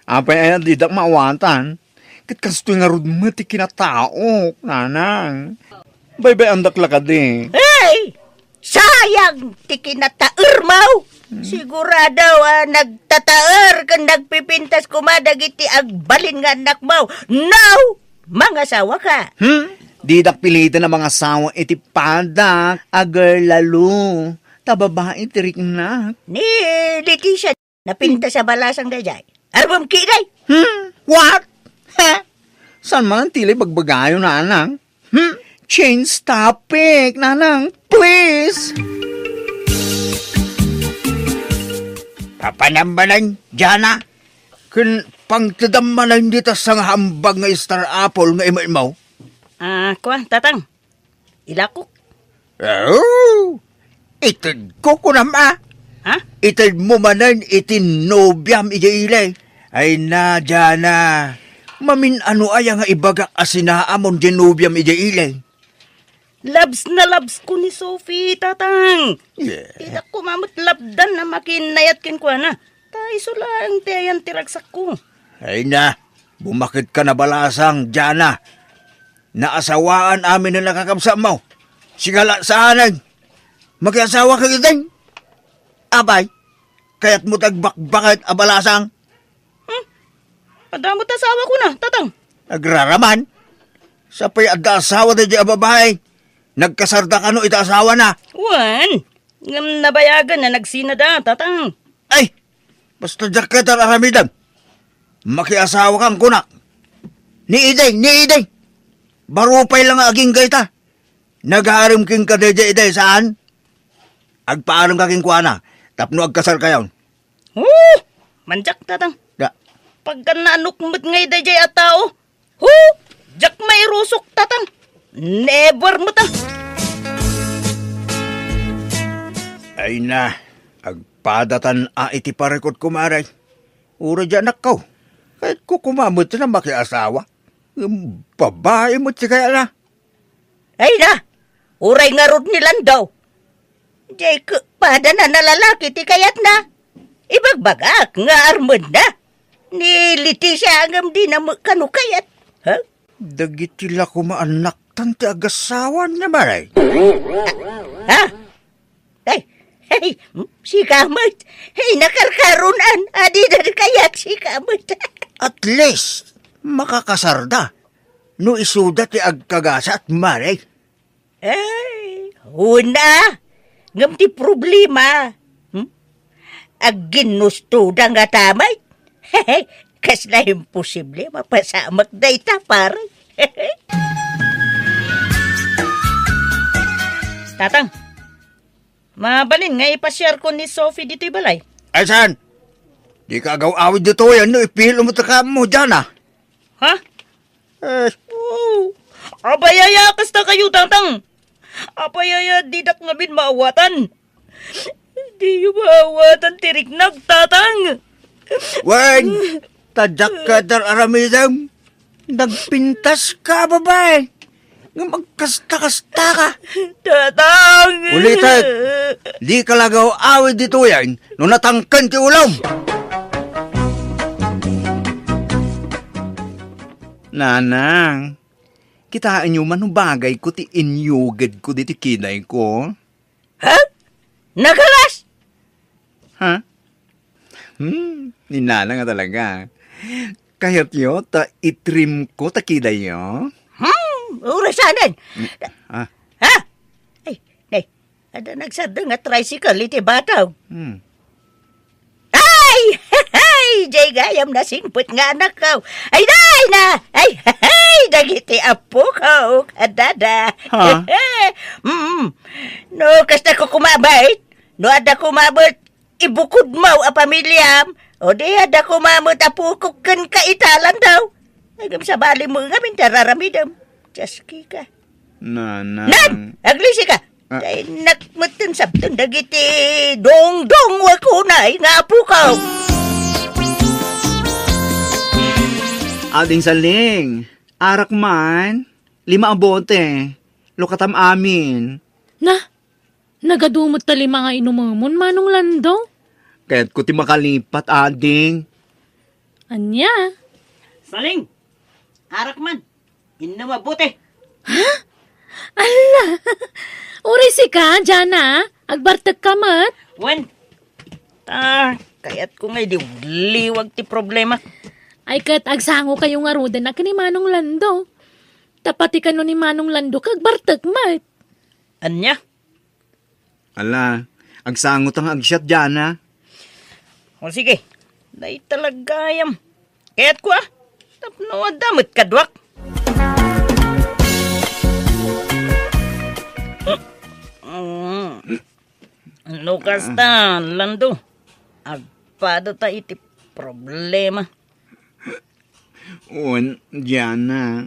Apay aya didak maawatan? Ket kastoy ngarud met ti kinataok, nanang. Baybay-andak la kadi. Ay! Sayang ti kinataermo! Hmm. Sigurado a nagtataer ken nagpipintas koma dagiti agbalin nga annakmo. No! Mangasawaka! Hmm? Didak piliten a mangasawa iti padak, a girl lalo. Ta babai ti riknak. Ni Leticia, napintas a balasang daydiay. Arbem ketdi? Hmm? What? He? Saan man ti ibagbagayo, nanang? Hmm? Change topic, nanang. Please. Papanam manen, Jana? Ken pangtedam manen dita sangahambag nga star apple nga imetmo? Ah, kua, tatang. Ilakok. Oh, itedko, kunam a. Ha? Itedmo manen iti nobiam idiay ili. Ay na, Jana. Mamin-ano aya nga ibagak a sinaamon diay nobiam idiay ili? Labs na labs ko ni Sophie, tatang. Yeah. Didak koma met labdan a makinnayat kenkuana. Ta isu laeng ti ayan ti ragsakko. Ay na, bumaket ka na balasang, Jana. Naasawaan amin a nakakabsatmo. Sika la saanen. Makiasawa ka ketdin. Abay, kayatmo ti agbakbaket a balasang? Hmm? Adda met asawakona, Tatang. Agraraman. Sapay adda asawa daydiay a babai. Nagkasarda kano iti asawana? Wen, ngem nabayagen a nagsinada, Tatang. Ay, basta diak ket ar-aramidem. Makiasawakan kunak. Ni Ideng, ni Ideng. Baro pay la nga agingga ita. Nagarem kenka daydiay, Ideng, saan? Agpaarem ka kenkuana tapno agkasarkayon. Oh! Mandiak, Tatang. Da. Pagka naanok met ngay daydiay a tao, hu! Diak mairusok, Tatang. Never met, ah. Ay na, agpadatan a iti parikut, kumare. Uray di anakko. Kayatko koma met a makiasawa. Ngem babai met ti kayatna. Ay na, uray ngarud ni Lando. Diay ket padana a lalaki ti kayatna. Ibagbagak nga armenna. Ni Leticia ngem dina met kano kayat. Ha? Dagiti la koma annaktan ti agasawan nga maray. Ha? Ay, ay, sika met. Ay, nakarkaronan. Adida kayat sika met. At least, makakasarda. No isuda ti agkagasat, maray. Ay, una. Ngem ti problema, hmm? Agginnustoda nga tamay. Kasla imposible mapasamak dayta, pare. Tatang, mabalin nga ipasiarko ni Sophie ditoy balay? Ay, saan? Dika agaw-awid ditoy, no ipilo mo ta kamo, Jana. Ha? Eh. Oh, apay aya kasta kayo, Tatang? Apay aya didak ngamin maawatan? Diyo maawatan ti riknak, Tatang. Wen, ta diak ket ar-aramidem. Nagpintas ka, babai. Ngem agkasta-kasta ka. Tatang! Ulitek, dika la agaw-awid ditoyen no natangken ti ulom. Nanang, kitaenyo man no bagayko ti inyugedko ditoy kidayko. Ha? Nagalas? Ha? Hmm, ni Nanang a talaga. Kayatyo ta itrimko ta kidayo? Hmm, uray sanen. Hmm, ah. Ha? Ay, nay, adda nagsardeng a tricycle iti bataw. Hmm. Ay! Hay! Jay gayam nasingpet nga anakko. Ay, day na! Ay, hay! Dagiti apuko, kadada. Ha? Mm. No, kasta ko kumabait. No, adda kumabait, ibukod mo a pamilyam. O di, adda kumamot a pukok ken kaitalan daw. Agam sabali mo ngamin, tararamidam. Dios, kika. Nanang. Nan! Aglisi ka! Ah. Kay nakmetten sabton dagiti dongdong wakunay nga apukaw. Ading Saling, arak man, lima a bote, lukatam amin. Na, nagadu met ta lima nga inumemon, Manong Lando? Kayatko ti makalipat, ading. Ania? Saling, arak man. Inna mabuti. Ha? Ala! Uray sika, Jana, agbartek ka met? Wen, ta, kayat ko nga idiwliwag ti problema. Ay, ket agsango kayo ngaruden a ken ni Manong Lando. Ta pati kano ni Manong Lando, kagbartek met. Ania? Ala, agsango ta nga agsiat, Jana. O sige, dayta la gayam. Kayatko, a. Tapno adda met kaduak. Mm. No kasta, Lando, agpada ta iti problema. Wen, Jana.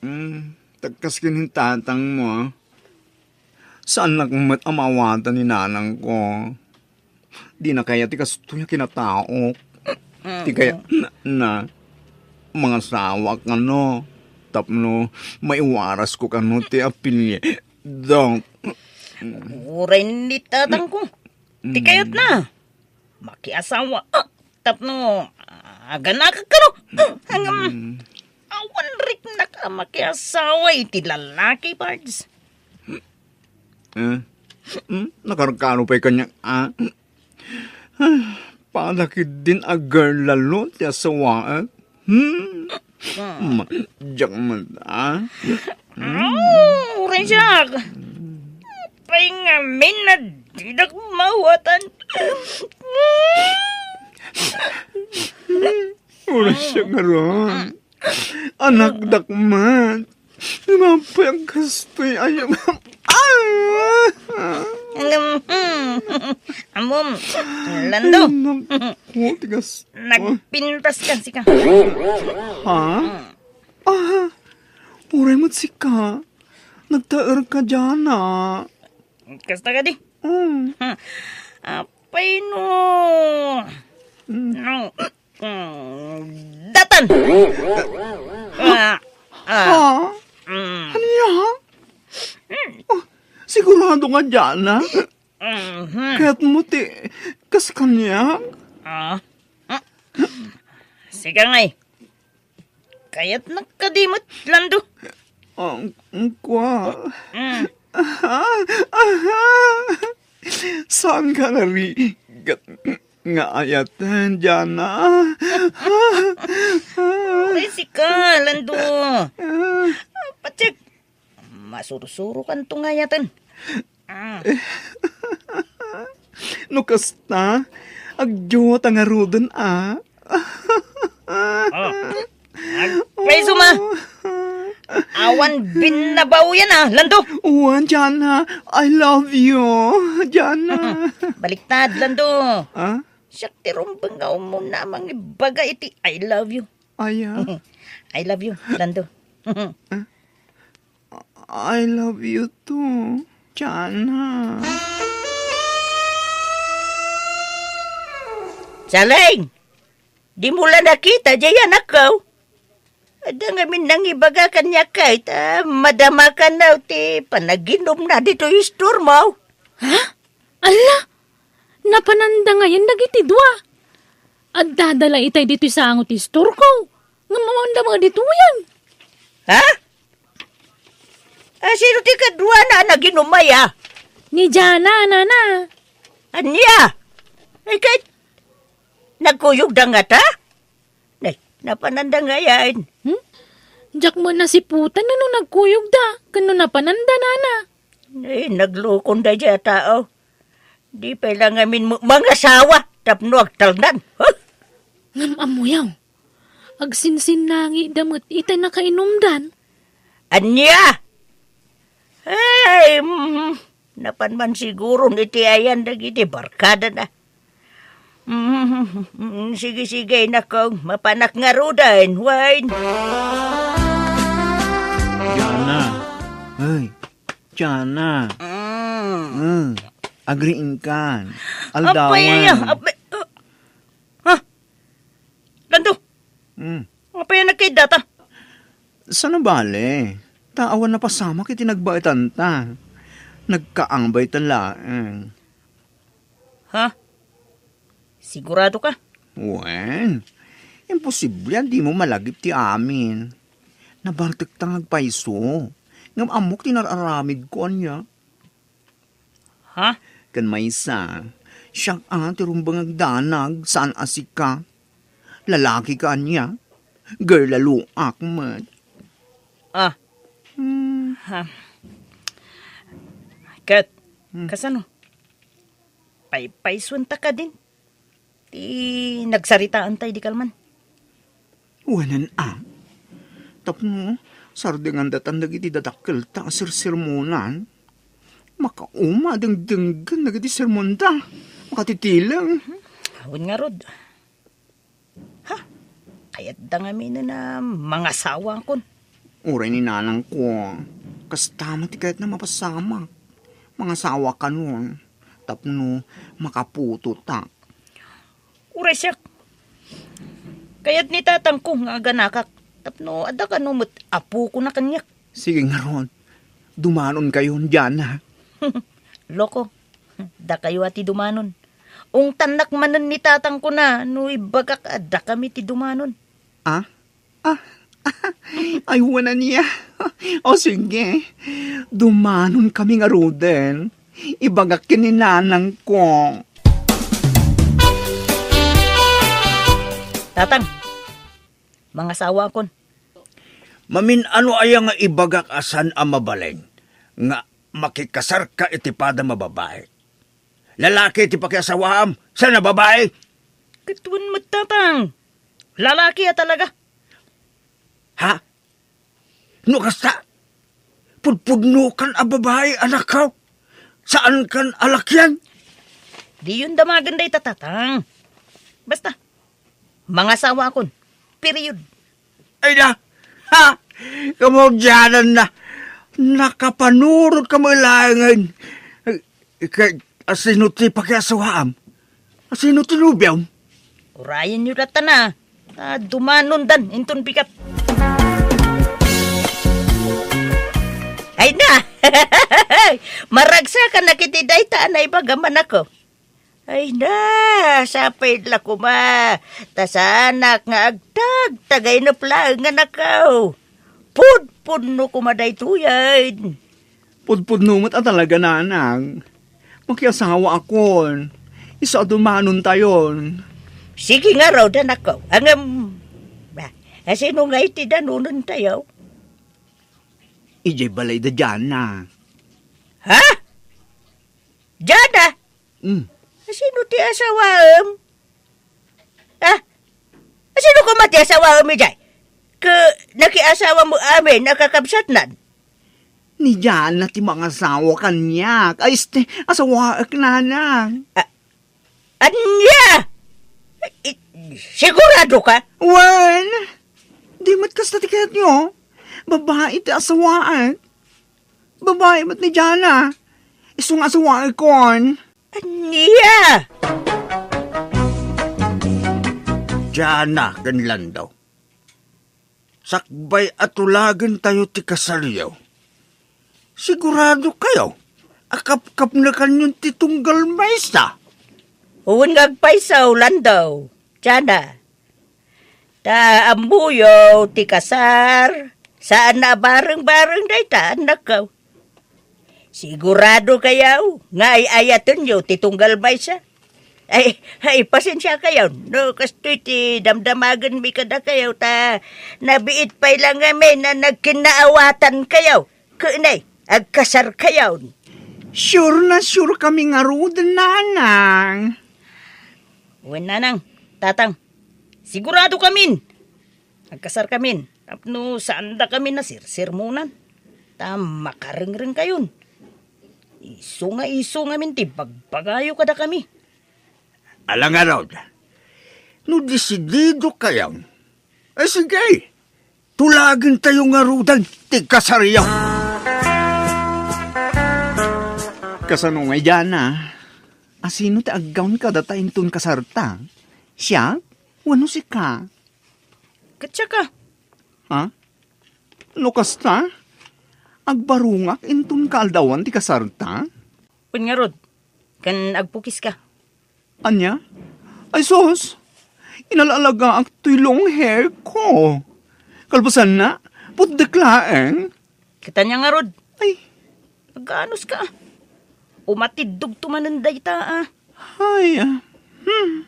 Mm, takkas ken ni tatangmo, a. Saannak met a maawatan ni nanangko. Dina kayat ti kastoy a kinataok. Ti kayatna, mangasawa kano. Tapno maiwarasko kano ti apelyido. Uray ni tatangko. Ti kayatna. makiasawa, ah, tapno, ah, aganakak kano. Ah, ngem, mm, awan riknak a makiasawa iti lalaki, Pards. Eh? Hmm? Nakarkano pay kaniak, ah? Ah, pada ketdin a girl lalo ti asawaek. Hmm? Ma-, diak met, ah? Oh, uray siak. Apay ngamin a didak mawatan? Uray siak ngarud. Anakdak met. Apay a kastoy a, ah! Ammom, Lando. Ay, naku, tigas. Nagpintas ka, sika. Ha? Ah, uray met sika. Nagtaer ka, Jana. Kasta kadi. Mm. Apay no. Mm. No. Mm, datan! Ah, ah. Ha? Mm. Ania? Mm. Oh, sigurado nga Jana? Mhm. Kayatmo ti kas kaniak? Ah. Mm. Sika ngay. Kayatnak kadi met, Lando? Ang, ang kwa. Mm. Aha, aha. Saan ka narigat nga ayaten, Jana? Uray sika, Lando. Patsek, masursurokanto nga ayaten. Ah. No kasta, agdiyo ta ngaruden, a. Oh. Agpayso ma. Awan binnabaoyan a, Lando. Wen, Jana, I love you, Jana. Baliktad, Lando. Ah? Siak ti rumbeng nga umuna a mangibaga iti I love you. Aya? I love you, Lando. I love you too, Jana. Saleng! Dimo la nakita, jay anakko? Adda ngamin nangibaga kaniak ket, ah, madamakan ti panaginumna ditoy istormo. Ha? Alla! Napananda ngayen dagiti dua. Addada la itay ditoy sango ti istorko. Ngem awan da met ditoyen. Ha? Ah, sino ti kaduana a naginum aya? Ni Jana, nana. Ania? Ay, ket nagkuyogda ngata? Nay, napananda ngayen. Hmm? Diak met nasiputan no nagkuyogda, ken no napananda, nana. Ay, naglukonda diay a tao. Di pay la ngamin mo-, mangasawa tapno agtalnan. Huh? Ngem ammoyo, agsinsinnangida met iti nakainumdan. Ania? Ay, mm, napan man siguron iti ayan dagiti barkadana. Mm, sige, sige, inakko, mapanak ngaruden, wen. Jana. Ay, Jana. Mm. Mm. Agriingkan. Apay, aldawan. Apay, uh, ha? Lando? Mm. Apay a nagkaiddata? Saan a bale? Ta awan napasamak iti nagbaetanta. Nagkaambayta laeng. Ha? Sigurado ka? Wen, imposible a dimo malagip ti amin. Nabartekta nga agpayso. Ngem ammok ti nar-aramidko, ania? Ha? Ken maysa, siak a ti rumbeng agdanag, saan a sika. Lalaki ka ania? Girl a luak met. Ah. Hmm. Ha. Ket, hmm, kasano? Paypaysuenta kadin ti nagsaritaanta idi kalman? Wen a. Tapno sardengandatan dagiti dadakkelta a sersermonan. Makauma a dengdenggen dagiti sermonda. Makatitileng. Awan ngarud. Ha? Kayatda ngaminen a mangasawakon. Uray ni nanangko, kasta met ti kayatna mapasamak. Mangasawakanon tapno makaputotak. Uray siak. Kayat ni tatangko nga aganakak tapno adda kano met apokona kaniak. Sige ngarud, dumanonkayon diay, ha? Loko, dakayo a ti dumanon. Ungtannak manen ni tatangko na no ibagak a dakami ti dumanon. Ah? Ah? Ay, wen ania. O sige, dumanon kami ngaruden. Ibagak ken ni nanangko. Tatang, mangasawakon. Mamin-ano aya nga ibagak a saan a mabalin nga makikasarka iti padam a babai? Lalaki ti pakiasawaam, saan a babai? Ket wen met, Tatang. Lalaki a talaga. Ha? No kasta, pudpudnokan a babai, anakko. Saankan a lakian. Diyon damagen dayta, Tatang. Basta, mangasawakon. Period. Ay na! Ha? Kamaudianan na. Nakapanurot ka mo laengen. Ika, asino ti pakiasawaam? Asino ti nobiom? Urayenyo latta na. Ah, dumanondan inton bigat. Ay na! Maragsakan na kiti dayta a naibaga, anakko. Ay na, sapay la koma. Ta saanak nga agtagtagainep laeng, anakko. Pudpudno koma daytoyen. Pudpudno met a talaga, nanang. Makiasawaakon. Isu a dumanontayon. Sige ngarud, anakko. Ngem, ah, asino ngay ti danonentayo? Idiay balay da Jana. Ha? Jana? Hmm. Asino ti asawaem? Ah, asino koma ti asawaem idiay? Ket nakiasawa met amin a kakabsatnan? Ni Jana ti mangasawa kaniak. Ay, este, asawaek, nanang. Ah, ania? I-, sigurado ka? Wen, di met kasta ti kayatyo. Babai ti asawaek. Babai met ni Jana. Isu nga asawaekon. Ania? Jana ken Lando. Sakbay a tulagentayo ti kasaryo, sigurado kayo a kapkapnekanyon ti tunggal maysa? Wen nga agpayso, Lando, Jana. Ta ammoyo ti kasar, saan a bareng-bareng dayta, anakko. Sigurado kayo nga ay-ayatenyo ti tunggal maysa? Ay, ay, pasensia kayo, no kastoy ti damdamagenmi kadakayo, ta nabiit pay la ngamin a nagkinnaawatan kayo. Ket nay, agkasar kayo. Sure na sure kami ngaruden, nanang. Wen, nanang, tatang, sigurado kamin. Agkasar kamin, tapno saanda kami a sersermonan. Ta makarengreng kayon. Isu nga isu ngamin ti bagbagayo kadakami. Ala ngarud, no desidido kayon, eh, sige, tulagentayo ngaruden ti kasaryo. Kasano ngay, Jana? Asino ti aggawn kadata inton kasarta? Siak wenno sika? Ket siak a. Ha? No kasta, agbarungak inton kaaldawan ti kasarta? Wen ngarud, ken agpukiska. Ania? Ay sus! Inala-alagaak toy long hair ko. Kalpasanna, putdek laeng. Ket ania ngarud? Ay. Agkaanuska. Umatiddogto manen dayta a. Ay, ah. Hmm.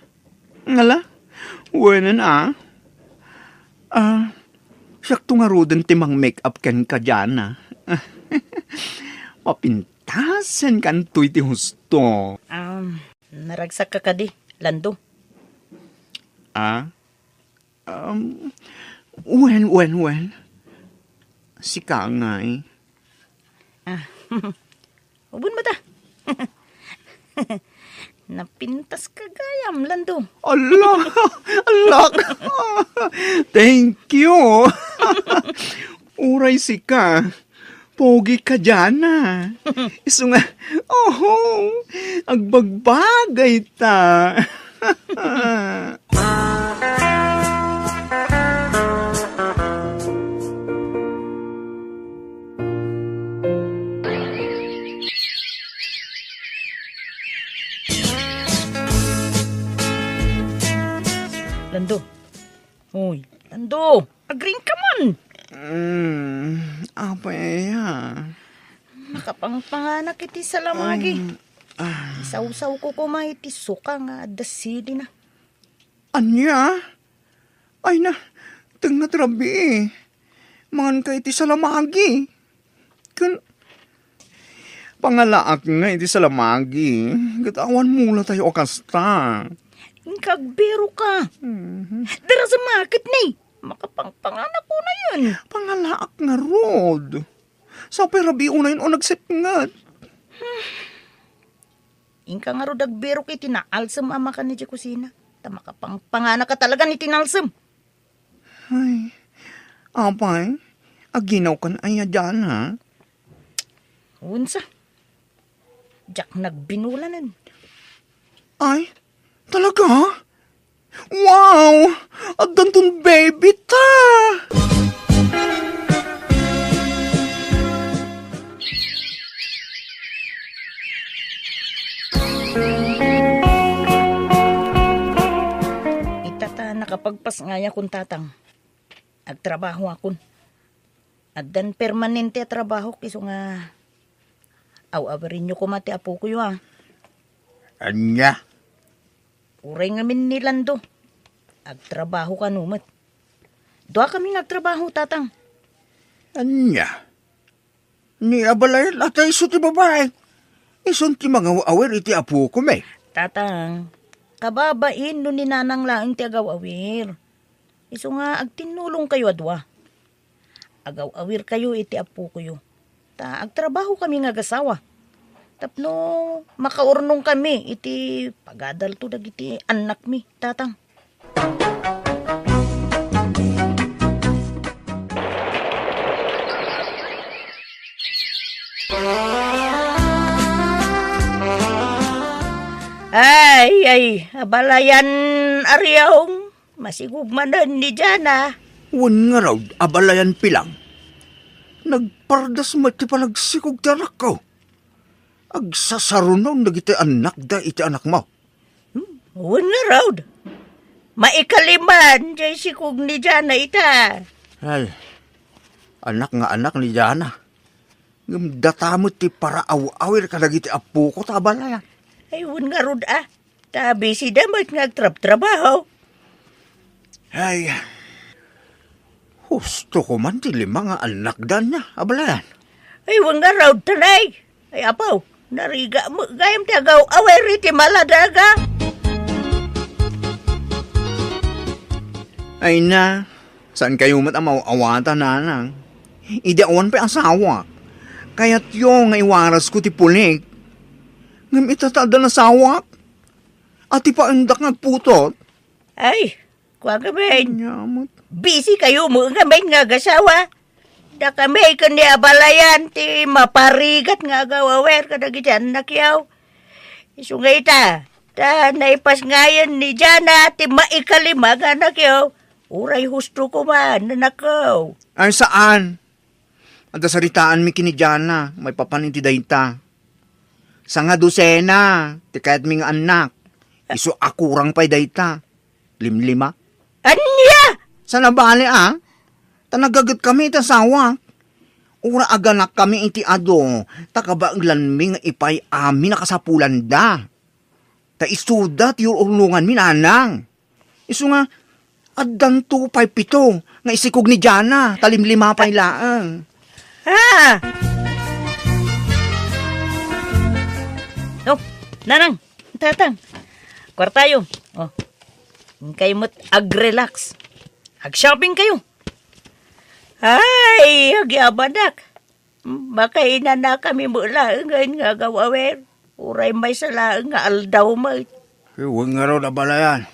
Ngala? Wenen a. Ah, siakto ngaruden ti mang-make up kenka, Jana. Mapintasenkan toy ti husto. Um, naragsakka kadi, Lando? Ah? Um, wen, wen, wen. Sika ngay. Ah, ubon mo ta. Napintas ka gayam, Lando. Ala! Alak! Thank you! Uray sika. Pogi ka, Jana. Isu nga, oho, agbagbagay ta. Do, agriingka man. Mm, apay aya? Nakapangpanganak iti salamagi. Um, ah. Isawsawko koma iti suka nga adda silina. Ania? Ay na, tengnga ti rabii. Manganka iti salamagi. Ken pangalaak nga iti salamagi, ket awan mula tayo a kasta. Inka agbiroka. Mhm. Dara sa market ni. Makapangpanganak ko na yun. Pangalaak ngarud. Sapay rabii unayen o nagsipnget. Inka ngarud agbirok iti naalsem a makan iti kusina. Ta makapangpanganak ka talaga iti naalsem. Ay, apay, aginawkan aya diana? Unsa? Diak nagbinulanen. Ay, talaga? Wow! Addanton baby ta! Ita ta nakapagpasngayakon, Tatang. Agtrabahoakon. Addan permanente a trabaho, isu nga aw-awirenyo koma ti apokoyo, a. Ania? Uray ngamin ni Lando. Agtrabaho kano met. Duakami nga agtrabaho, Tatang. Ania? Ni abalayan a ta isu ti babai. Isun ti mangaw-awir iti apokon, eh. Tatang, kababain no ni Nanang laeng ti agaw-awir. Isu nga agtinnulongkayo a dua. Agaw-awirkayo iti apokoyo. Ta agtrabahokami nga agasawa. Tapno makaurnongkami iti pagadalto dagiti annakmi, Tatang. Ay, ay, abalayan, Ariong. Masikog manen ni Jana. Wen ngarud, abalayan Pilang. Nagpardas met ti panagsikog ti anakko. Agsasarunon dagiti annakda iti anakmo. Hmm, wen ngarud. Maikaliman jay sikog ni Jana ita. Ay, anak nga anak ni Jana. Ngem data met ti paraaw-awir kadagiti appoko ta abalayan. Ay, wen ngarud, a. Ta bisida met nga agtrabtrabaho. Ay, husto ko man ti lima nga annakda ania, abalayan. Ay, wen ngarud, tanay. Ay, apo, narigat met gayam ti agaw-awir iti maladaga. Ay na, saankayo met a maaw-awatan, nanang. Idi awan pay asawak, kayatyo nga iwarasko ti pulik. Ngem ita ta addan asawak, a ti paendak nga agputot. Ay, kua ngamin. Ania met? Busy kayo met ngamin nga agasawa. Dakami ken ni abalayan ti maparigat nga agaw-awir kadagiti annakyo. Isu nga ita, ta naipasngayen ni Jana ti maikalima nga annakyo. Uray husto ko man, anakko. Ay, saan? Adda saritaanmi ken ni Jana maipapan iti dayta. Sanga dosena ti kayatmi nga annak. Isu a kurang pay dayta. Limlima. Ania? Saan a bale, a? Ta nagagetkami iti asawak. Uray aganakkami iti adu, ta kabaelanmi nga ipay amin a kasapulanda. Ta isuda ti ur-urnonganmi, nanang. Isu nga, addanto pay pito nga isikog ni Jana, ta limlima pay laeng. Ha? Oh, nanang, tatang, kuartayo. Oh, inkayo met ag-relax. Ag-shopping kayo. Ay, agyamanak. Makainanakami met laengen nga agaw-awer. Uray maysa laeng nga aldaw met. Wen ngarud, abalayan.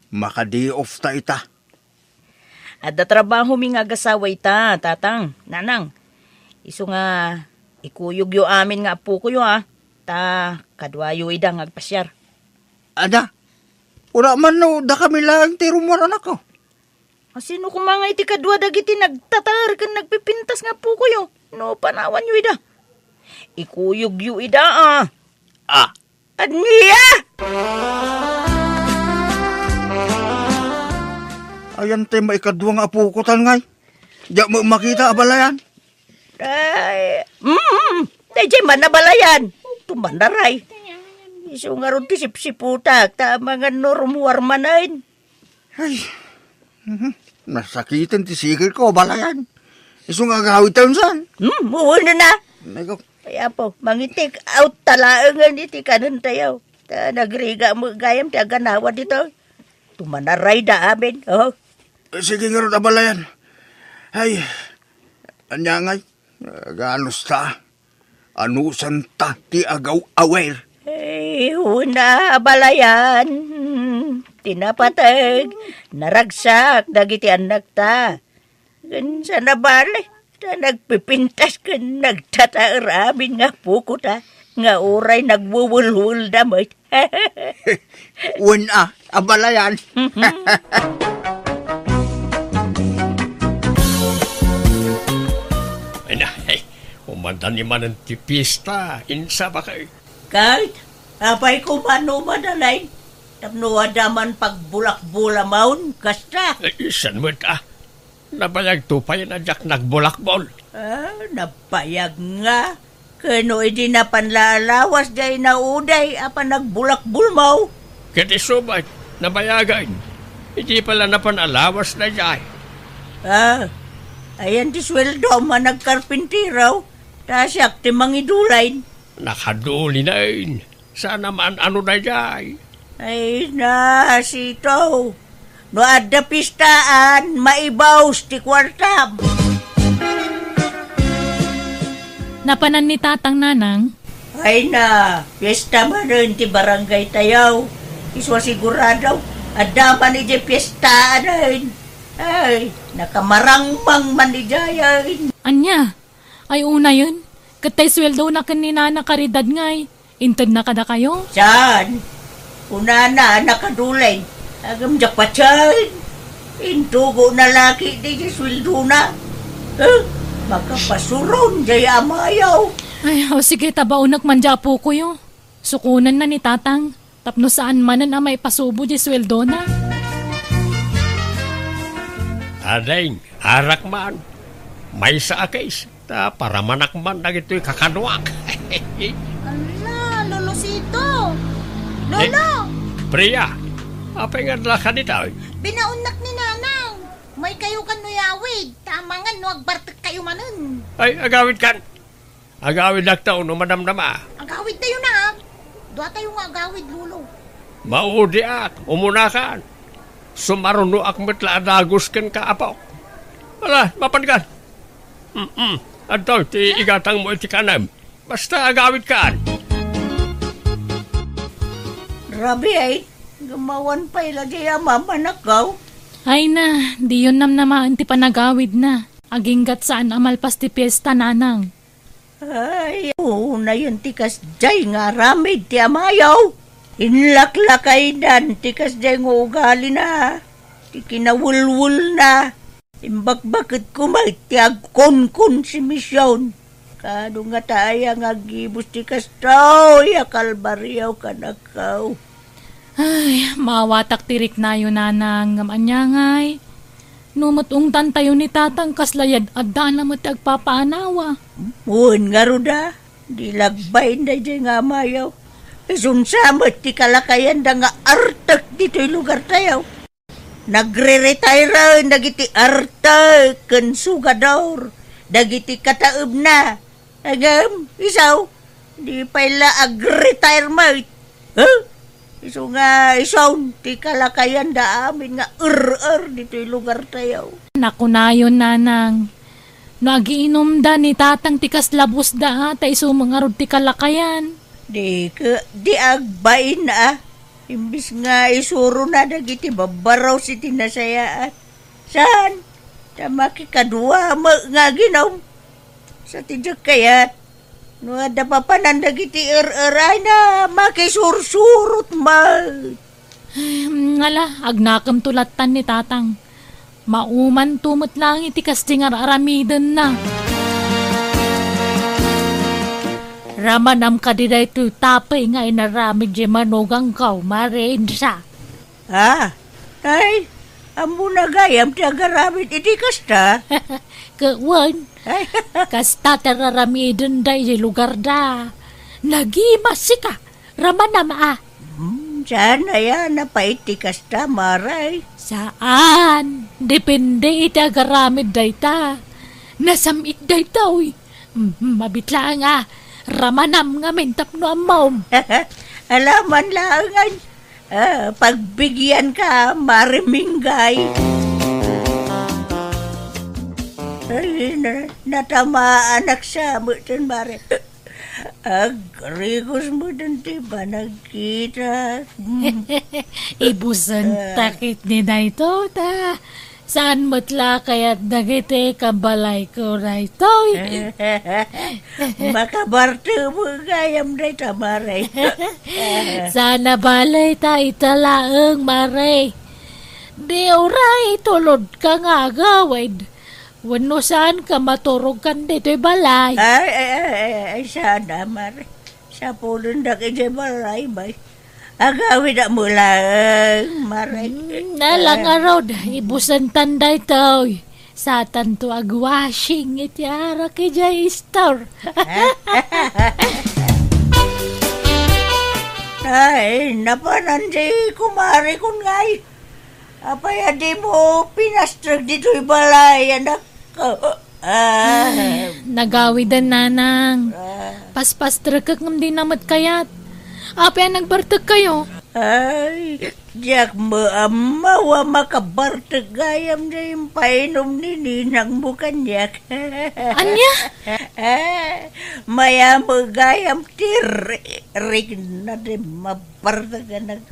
Maka-day off ta ita. Adda trabahomi nga agasawa ita, tatang, nanang. Isu nga, ikuyogyo amin nga apukoyo, a. Ta, kaduayo ida nga agpasiar. Ada, uray man no, dakami laeng ti rummuar, anakko. Asino koma nga iti kadua dagiti nagtatar ken nagpipintas nga apukoyo no panawanyo ida? Ikuyogyo ida, a. A. Ania? Ayan tay maikadua nga apokotan ngay. Diak met makita, abalayan. Ay, mm, daydiay man, abalayan. Tumanaray. Isu ngarud ti sipsiputak, ta amangan no rummuar manen. Ay, mhm. Nasakiten ti sikirko, abalayan. Isu nga agawidtayon saan? Hmm, wen na. Nako. Ay, Apo, mangi-take out ta laengen iti kanentayo. Ta nagrigat met gayam ti aganawa ditoy. Tumanaray da amin, oh. Sige ngarud, abalayan. Ay, ania ngay, aganusta? Anusanta ti agaw-awer? Ay, wen a, abalayan. Ti napateg, naragsak dagiti annakta. Ken sa nabali, ta nagpipintas ken nagtataer amin nga apokota, nga uray nagwewelwelda met. Wen a, abalayan. Ay na, ay, umanda ni manen ti fiesta, insa bakay? Kay, apay koma no madalain, tapno adda man pagbulakbulamaon, kasta. Ay, saan met a? Nabayagto pay a diak nagbulakbol. Ah, nabayag nga. Ken no idi napan la alawas diay nauday a panagbulakbulmo. Ket isu met, nabayagen. Idi pay la napan alawas daydiay. Ah, ayan ti sueldom a nagkarpintero, ta siak ti mangidulain. Nakadulinen. Saan a maan-ano daydiay? Ay na, Sito. No adda pistaan, maibus ti kuartam. Napanan ni Tatang, Nanang? Ay na, fiesta manen ti barangay tayo. Isu a sigurado, adda man idiay fiestaanen. Ay, nakamarangmang man idiayen. Ania? Ay, unayen, ket tay sueldona ken ni Nana Caridad ngay, intedna kadakayo? Saan? Kunana a nakadulay. Agem diak patien. Intugona la ketdi ti sueldona. Eh, makapasuron diay amayo. Ay, o sige, ta baonek man diay apokoyo. Sukonenna ni Tatang, tapno saan manen a maipasubo diay sueldona. Ading, arak man. Maysa a case, ta paramanak man dagitoy kakaduak. Ala, Lolo Sito! Lolo! Eh, Priya, apay nga adda ka ditoy? Binaonnak ni Nanang. Maykayo kan no yawid, ta amangan no agbartekkayo manen. Ay, agawidkan. Agawidakto no madamdama. Agawidtayo na. Duatayo nga agawid, Lolo. Maudiak, umunakan. Sumarunoak met la a dagus kenka, apok. Ala, mapanka. Mm-mm. Adtoy ti igatangmo iti kanem. Basta agawidkan. Rabii, gumawan pay la diay a mamanakaw. Ay na, diyon namnamaen ti panagawidna. Aginggat saan a malpas ti fiesta, Nanang. Ay, unayen ti kasdiay nga aramid ti amayo. Inlaklakaydan ti kasdiay nga ugalina, ti kinawelwelna. Imbakbaketko met ti agkonkonsumision. Kano ngata aya nga aggibus ti kastoy a kalbario kadakayo? Ay, maawatak ti riknayo, Nanang, ngem ania ngay? No met ungtantayo ni Tatang, kasla yad-addana met ti agpapaanawa. Wen ngarud a, di la agbain daydiay nga amayo. Isunsa met ti kalakayanda nga artek ditoy lugartayo. Nagre-retire dagiti artek ken sugador, dagiti kataebna. Ngem, isu, di pay la ag-retire met. Huh? Isu nga isu ti kalakayanda amin nga er-er ditoy lugartayo. Nakunayon, Nanang, no agiinumda ni Tatang ti kasla busda, a, ta isu met ngarud ti kalakayan. Di ke, di agbain a. Imbes nga isurona dagiti babbarus iti nasayaat. Saan? Ta makikadua met nga aginom. Sa ti diak kayat, no adda papanan dagiti er-erayna, makisursurot met. Ay, ngala, agnakemto lattan ni Tatang. Maumanto met laeng iti kasdi nga ar-aramidenna. Ramanam kadi daytoy tapey nga inaramid di manugangko, Mare Insa? Ah, ay, Ammona gayam ti agaramid iti kasta? Ket wen, kasta ti raramiden daydiay lugarda. Nagimas sika, ramanam a. Hmm, saan aya napait ti kasta, Mare? Saan. Depende iti agaramid dayta. Nasam-it daytoy. Hmm, mabit laeng a. Ramanam ngamin tapno ammom. Alaman laeng a. Ah, pagbigianka, Mare Minggay. Ay, na-, natamaanak sa met, Mare. Agrigos met ti panagkita. Ibusen ta ketdi daytoy ta. Saan met la kayat dagiti kabalayko daytoy? Makabartek met gayam dayta, Mare. Saan a bale ta ita laeng, Mare. Di uray itulodka nga agawid. Wenno saanka maturogkan ditoy balay? Ay, ay, ay, ay, ay, saan a, Mare. Sapulendak idiay balay, bay. Agawid a mulaeng, Mare. Hmm, ala ngarud, ibusentan daytoy. Satanto agwashing iti arak idiay store. Ay, napanan di kumare kun ngay. Apay a dimo pinastrek ditoy balay, anak? Ah. Nagawiden, nanang. Ah. Paspastrekek ngem dina met kayat. Apay a nagbartekkayo? Ay, diak maammo a makabartek gayam diay impainom ni ninangmo kaniak. Ania? Ah, mayammo gayam ti ri-, rikna ti mabartek, anak.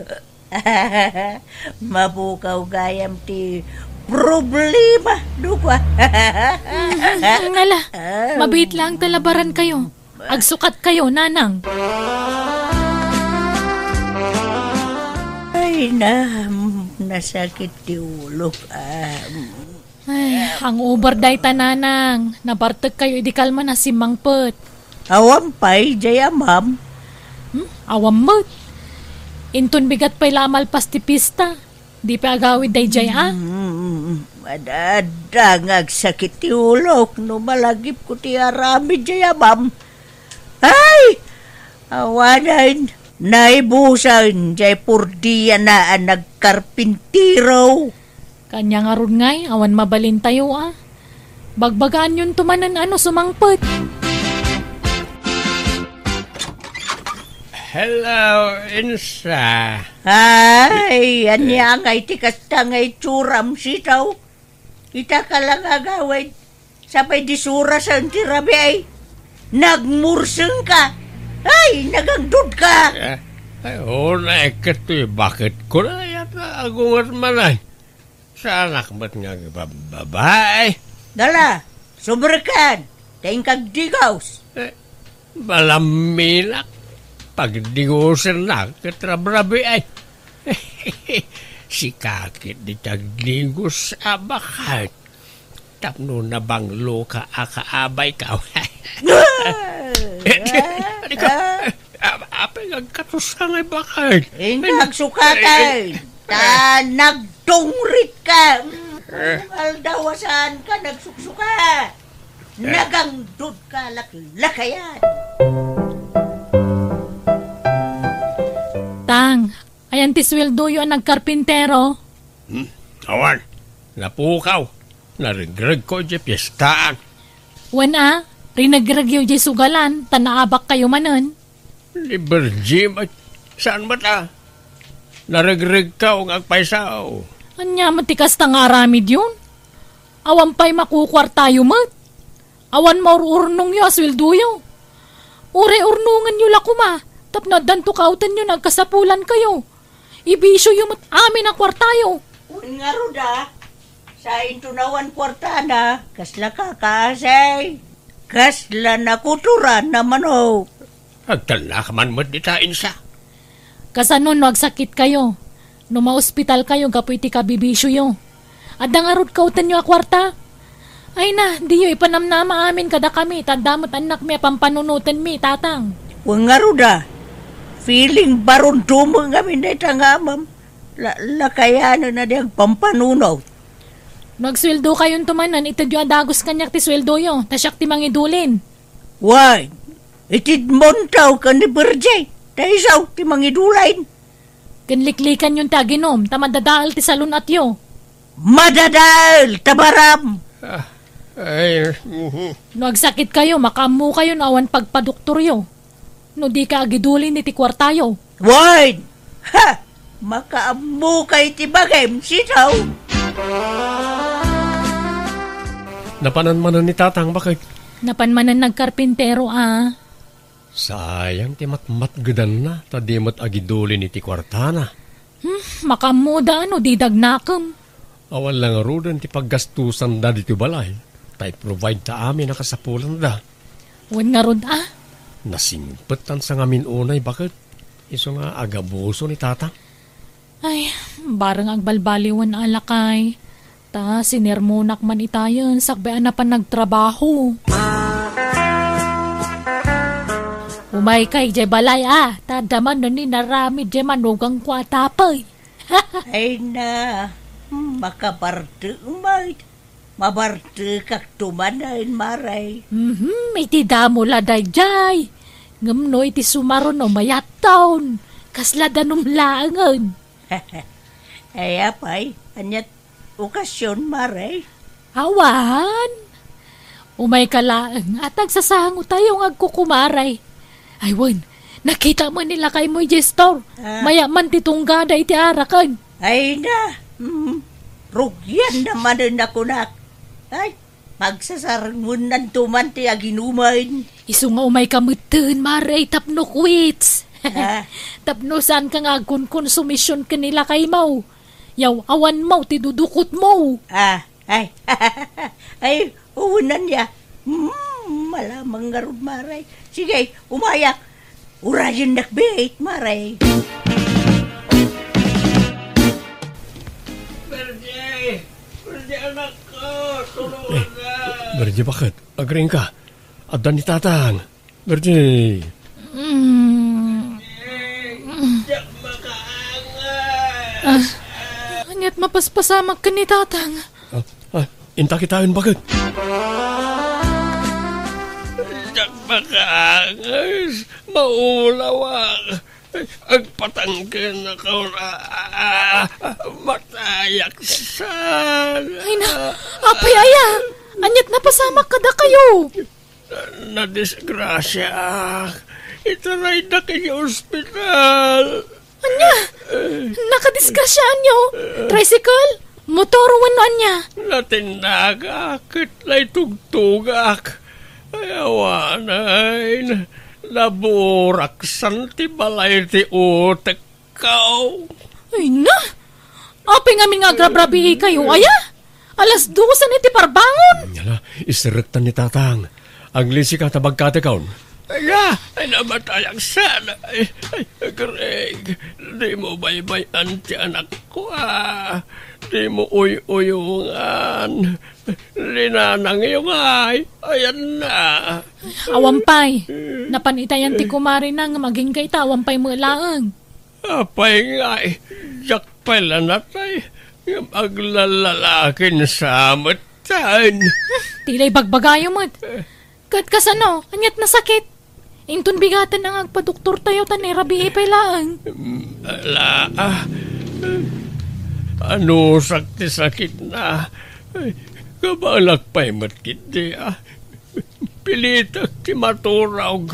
Mapukaw gayam ti problema, dukwa. Mm, ala, ah, mabiit laeng ta labarankayo. Agsukatkayo, nanang. Ay, na, nasakit ti ulok. Ah, Ay, hangover dayta, nanang. Nabartekkayo idi kalman a simmangpet. Awan pay, jay amam. Hmm? Awan met. Inton bigat pay la a malpas ti pista. Di pay agawid dayjay a? Mm, adda nga agsakit ti ulok no malagipko ti aramid jay amam. Ay! Awanen, naibusen jay purdiana a nagkarpintero. Kanya ngarud ngay, awan mabalintayo a. Bagbagaanyonto manen a no sumangpet. Hello, Insa. Ay, ania ngay ti kasta nga itsuram, sitaw? Ita ka lang agawid. Sapay di surasen ti rabii. Nagmursengka. Ay, nagangdudka. Eh, ay, unay, ket toy baketko na yata agunget man ay. Saanak met nga agbababae. Dala, sumrekkan. Ta inkagdigos. Eh, malaminak. Pagdigosennak ket rabrabii ay. Sika ket di tagdigos a baket. Tapno nabangloka a kaabayka. Ah! Adi ka, ah, apay nga agkatusa nga baket? Inka agsukatan. Ta nagtungritka. Mm, aldaw a saanka nagsuksuka. Nagangdudka laklakayan. Tang, ayan ti sueldoyo a nagkarpintero? Hmm? Awan, napukaw. Naregregko idiay piestaan. Wen a, rinegregyo idiay sugalan, ta naabakkayo manen. Ni Virgie, saan met a? Naregregkaw nga agpaysaw. Ania met ti kasta nga aramidyon? Awan pay makukuartayo met. Awan maur-urnongyo a sueldoyo. Uray urnongenyo la koma, tapno addanto kaawtenyo nga agkasapulankayo. Ibisioyo met amin a kuartayo. Wen ngarud a, sainto nawan kuartana, kasla kakaasay, kasla nakutoran a manok. Agtalnak man met dita, Insa. Kasano no agsakitkayo? No maospitalkayo gapu iti kabibisioyo? Adda ngarud kaawtenyo a kuarta? Ay na, diyo ipanamnama amin kadakami, ta adda met annakmi a pampanunotenmi, tatang. Wen ngarud a, feeling baron dumo ngamin dayta nga amam. La-, lakayanen a di agpampanunot. No agsueldo kayonto manen, itedyo a dagus kaniak ti sueldoyo, ta siak ti mangidulin. Wen, itedmonto ken ni Berje, ta isu ti mangidulin. Ken liklikanyon ti aginum, ta madadael ti salun-atyo. Madadael, ta baram! Ah, ay, mhm. No agsakit kayo, makaammo kayo no awan pagpadoktoryo. No di ka agidulin iti kuartayo. Wen! Ha! Makaammo ka iti bagim, sitaw! Napanan manen ni Tatang, baket? Napan manen nagkarpintero, a. Sayang ti matmatgedanna, ta di met agidulin iti kuartana. Hmm, makaammoda no di dagnakem. Awan la ngaruden ti paggastusanda ditoy balay, ta i-provide ta amin a kasapulanda. Wen ngarud, a? Nasingpet tan sangamin unay, baket. Isu nga agabuso ni Tatang. Ay, bareng agbalbaliwen a lakay. Ta sinermonak man itayen sakbay a napan nagtrabaho. Umayka idiay balay, a, ta adda manen inaramid diay manugangko a tapey. Ay na, makabartek met. Mabartekakto manen, Mare. Mhm, iti damo la daydiay. Ngem no iti sumaruno mayatton, kasla danum laengen. Ay, apay, aniat okasion, Mare? Awan. Umayka laeng, a ta agsasangotayo nga agkukumaray. Ay, wen, nakita met ni lakaymo idiay store. Ah. Mayat man ti tunggada iti araken. Ay na, hmm, rugianna manen a kunak. Ay, pagsasarengennanto man ti aginumen. Isu nga umayka metten, Mare, tapno quits. Ah. Tapno saanka nga agkonkonsumision ken ni lakaymo. Yaw, awan mo ti dudukotmo. Ah, ay, ay, unan ya. Hmm, malamang ngarud, Mare. Sige, umayak. Urayennak biit, Mare. Bernie! Bernie, anak ko! Tulungan na! Bernie, baket? Agriingka? Adda ni Tatang. Bernie! Mm. Bernie, diak makaangas. Ah, aniat mapaspasamak ken ni Tatang? Ah, ah, inta kitaen, baket. Diak makaangas, maulawak. Agpatangken ako na, ah, matayak san. Ay na, apay aya, aniat napasamak kadakayo? Nadisgrasiaak. Itaraydak iti ospital. Ania? Nakadisgrasiaanyo? Tricycle? Motor wenno ania? Natindagak ket naitugtogak. Ay, awanen. Naburaksan ti balay ti utekko. Ay na! Apay ngamin nga agrabrabiikayo, aya? Alas dosen iti parbangon! Ala, iserektan ni Tatang. Aglisika ta bagkatekon. Ala, ay, namatayak sana. Ay, ay, Greg, di mo baybay-an ti anak ko, a. Di mo uy-uyungan. Linanangyo ngay, ayan na. Awan pay. Napan itayan ti kumarina nga agingga ita, awan pay met laeng. Apay ngay, diak pay la natay, ngem aglalalakin sa metten. Ti la ibagbagayo met. Ket kasano, aniat nasakit? Inton bigaten nga agpadoktortayo ta nairabii pay laeng. Mm, ala, ah, anusak ti sakitna. Ay, kabaelak pay met ketdi, ah. Pilitek ti maturog.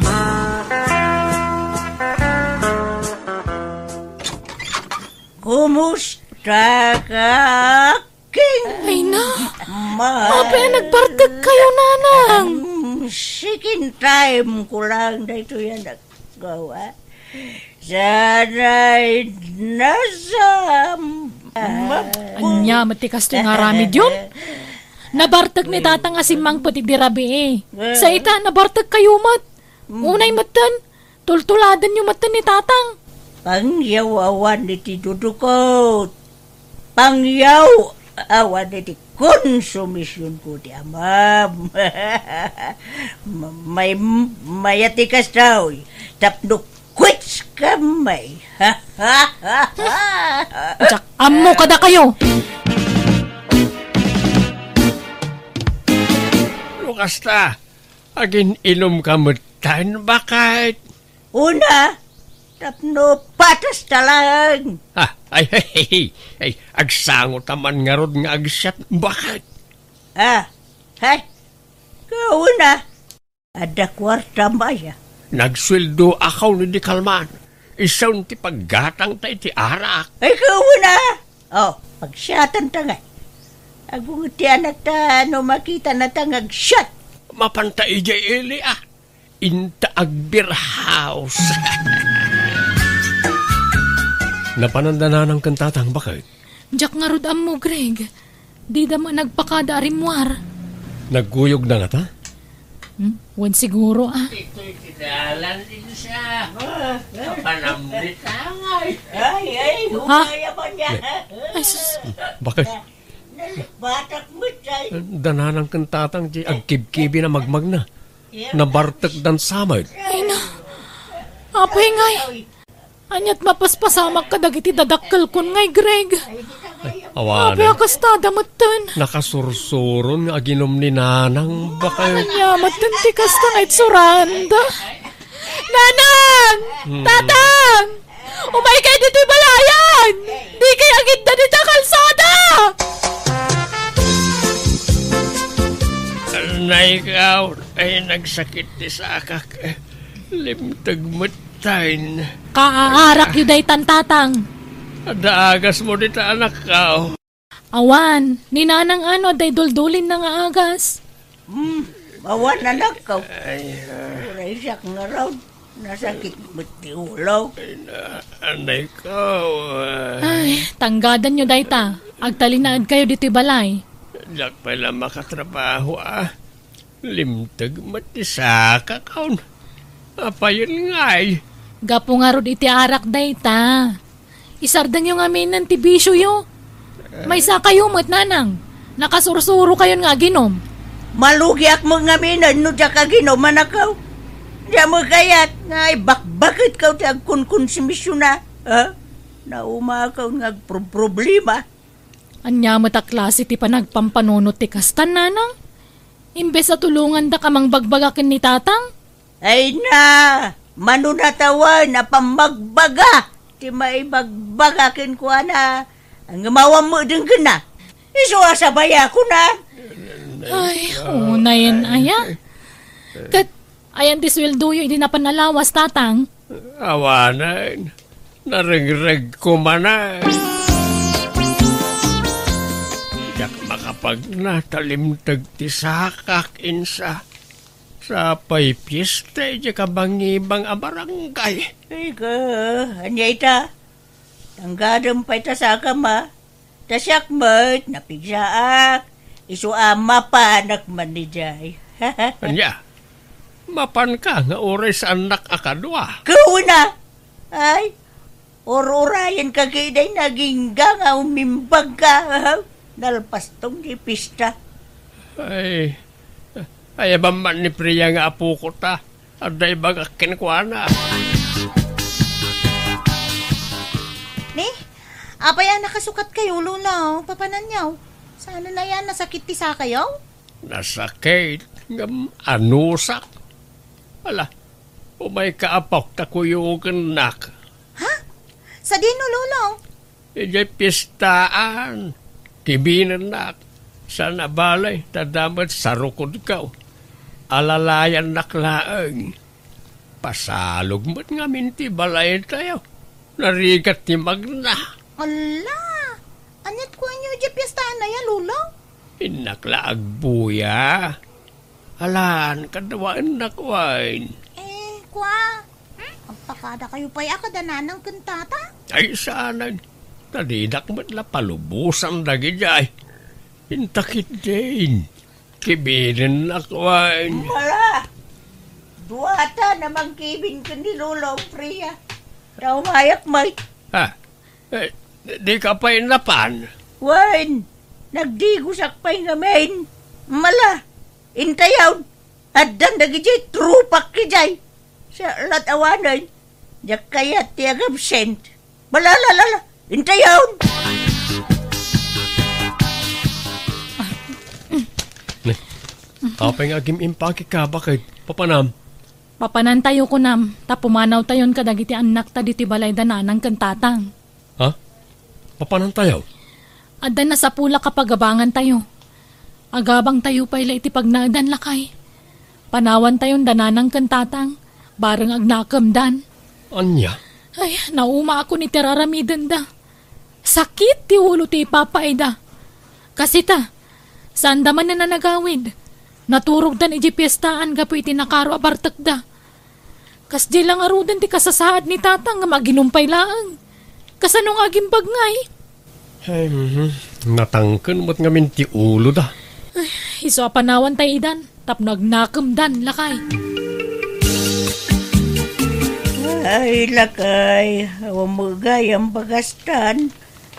Kumusta ka? King. Ay na. Ma- Apay a nagbartek kayo, nanang? Mm, second time ko lang daytoy a naggawa. Sana'y nasa ma- Ania met ti kastoy nga aramidyon? Nabartek ni Tatang a simmangpet idi rabii. Sa ita, nabartek kayo met. Unay metten, tultuladenyo metten ni Tatang. Pangyaw awan iti dudukot. Pangyaw awan iti konsumisionko ti amam. Ma-, may-, mayat ti kastoy, tapno quits Kamay. Diak ammo kadakayo. No kasta, agin-inom ka metten, baket? Una, tapno patas ta laeng. Ah, ay, ay, ay, ay, agsango ta man ngarud nga agsiat, baket? Ah, hay, kauna. Adda kuartam aya? Nagsueldo akaw ni di kalman. Isun ti paggatang ta iti arak. Ay, kauna! Oh, pagsiatan ta ngay. Agunget ti anak ta no makita na ta nga agsiat. Mapan ta idiay ili, ah. Inta agbirhaus. Napanan da nanang ken tatang, baket? Diak ngarud ammo, Greg. Dida man nagpakada a rimmuar. Nagkuyogda ngata? Hmm? Wen siguro, ah. Ditoy ti dalan, Insa. Kapanam ni tangay. Ay, ay, Ha? Humaya pa niya. Ay, sus. Baket? Nalipatak mo, Chay. Da nanang ken tatang ti agkibkibi na magmagna. Nabartek dan samet. Ay na. Apay ngay. Aniat mapaspasamak kadagiti dadakkelkon ngay, Greg? Awan. Apay a kastada metten? Nakasursuron nga aginom ni nanang, baket. Ania metten ti kasta nga itsuranda? Nanang! Hmm. Tatang! Umaykay ditoy balayan! Dikay agidda dita kalsada! Nay, kaw, ay nagsakit ti sakak. Limteg metten. Kaaarakyo daytan, tatang. Adda agasmo dita, anakkaw? Awan, ni nanang ano adda iduldulinna nga agas. Hmm, awan, anakkaw. Ay, ah. Uray siak ngarud, nasakit met ti ulo. Ay, na, anay ko, ah. Ay, tanggadanyo dayta. Agtalinaedkayo ditoy balay. Diak pay la makatrabaho, ah. Limteg met ti sakak, awan. Apayen ngay? Gapu ngarud iti arak dayta. Isardenyo ngaminen ti bisioyo. Maysakayo met, nanang. Nakasursurokayon nga aginom. Malugiak met ngaminen no diak aginom, anakkaw. Diak met kayat nga ibakbaketkaw ti agkonkonsumision, ha? Naumakaw nga agproproblema. Ania met a klase ti panagpampanunot ti kastan, nanang? Imbes a tulongandak a mangbagbaga ken ni tatang? Ay na, mano natawen a pammagbaga ti maibagbaga kenkuana, ngem awan met denggenna. Isu a sabayakon a. Ay, unayen aya. Ket ayan ti sueldoyo idi napan a lawas, tatang? Awanen, narengregko manen. Diak makapagna ta limteg ti sakak, Insa. Sapay fiesta idiay kabangibang a barangay. Ay ka, ania ita? Tanggadem pay ta sakam a. Ta siak met, napigsaak. Isu a mapanak man idiay. Ania? Mapanka nga uray saannak a kadua? Kuna! Ay, ur-urayenka ketdi, nagingga nga umimbagka. Nalpastong ti pista. Ay, ayaban man ni Priya nga apoko ta. Adda ibagak kenkuana. Ni, apay a nakasukatkayo, Lolo? Papananyo? Saan na yan? Nasakit ti sakayo? Nasakit? Ngem anusak? Ala, umayka, apok, ta kuyogennak. Ha? Sadino, Lolo? Idiay pistaan, kibinennak. Saan a bale, ta adda met sarukodko. Alalayannak laeng. Pasalog met ngamin ti balaytayo. Narigat ti magna. Ala! Aniat kuanyo idiay piestaan aya, Lolo? Innak la agbuya. Alan, kadawaennak wen. Eh, kua, hmm? Agpakadakayo pay a kada nanang ken tata? Ay, saanen. Ta dinak met la palubosan dagidiay. Inta ketdin. Kibinennak wen. Ala! Duata a mangkibin ken ni Lolo Priya. Ta umayak met. Ha? Eh, dika pay napan? Wen, nagdigosak pay ngamin. Mala, intayon, addan dagidiay tropak idiay. Sa lat awanen, Diak kayat ti agabsent. Balalalala, intayon! Ne, apay nga agim-impake ka, baket? Papanam? Papanantayo, kunam, ta pumanawtayon kadagiti annakta ditoy balay da nanang ken tatang. Ha? Papanantayo? Adda nasapul a kapagabangantayo. Agabangtayo pay la iti pagnaedan, lakay. Panawantayon da nanang ken tatang, bareng agnakemdan. Ania? Ay, naumaakon iti ar-aramidenda. Sakit ti ulo ti ipapaayda. Kasita, saanda manen a nagawid. Naturogdan idiay piestaan gapu iti nakaro a bartekda. Kasdiay la ngaruden ti kasasaad ni tatang nga aginumpay laeng. Kasano nga agimbag ngay? Ay, mhm. Natangken met ngamin ti uloda. Ay, isu a panawan tay idan, tapno agnakemdan, lakay. Ay, lakay, awan met gayam bagastan.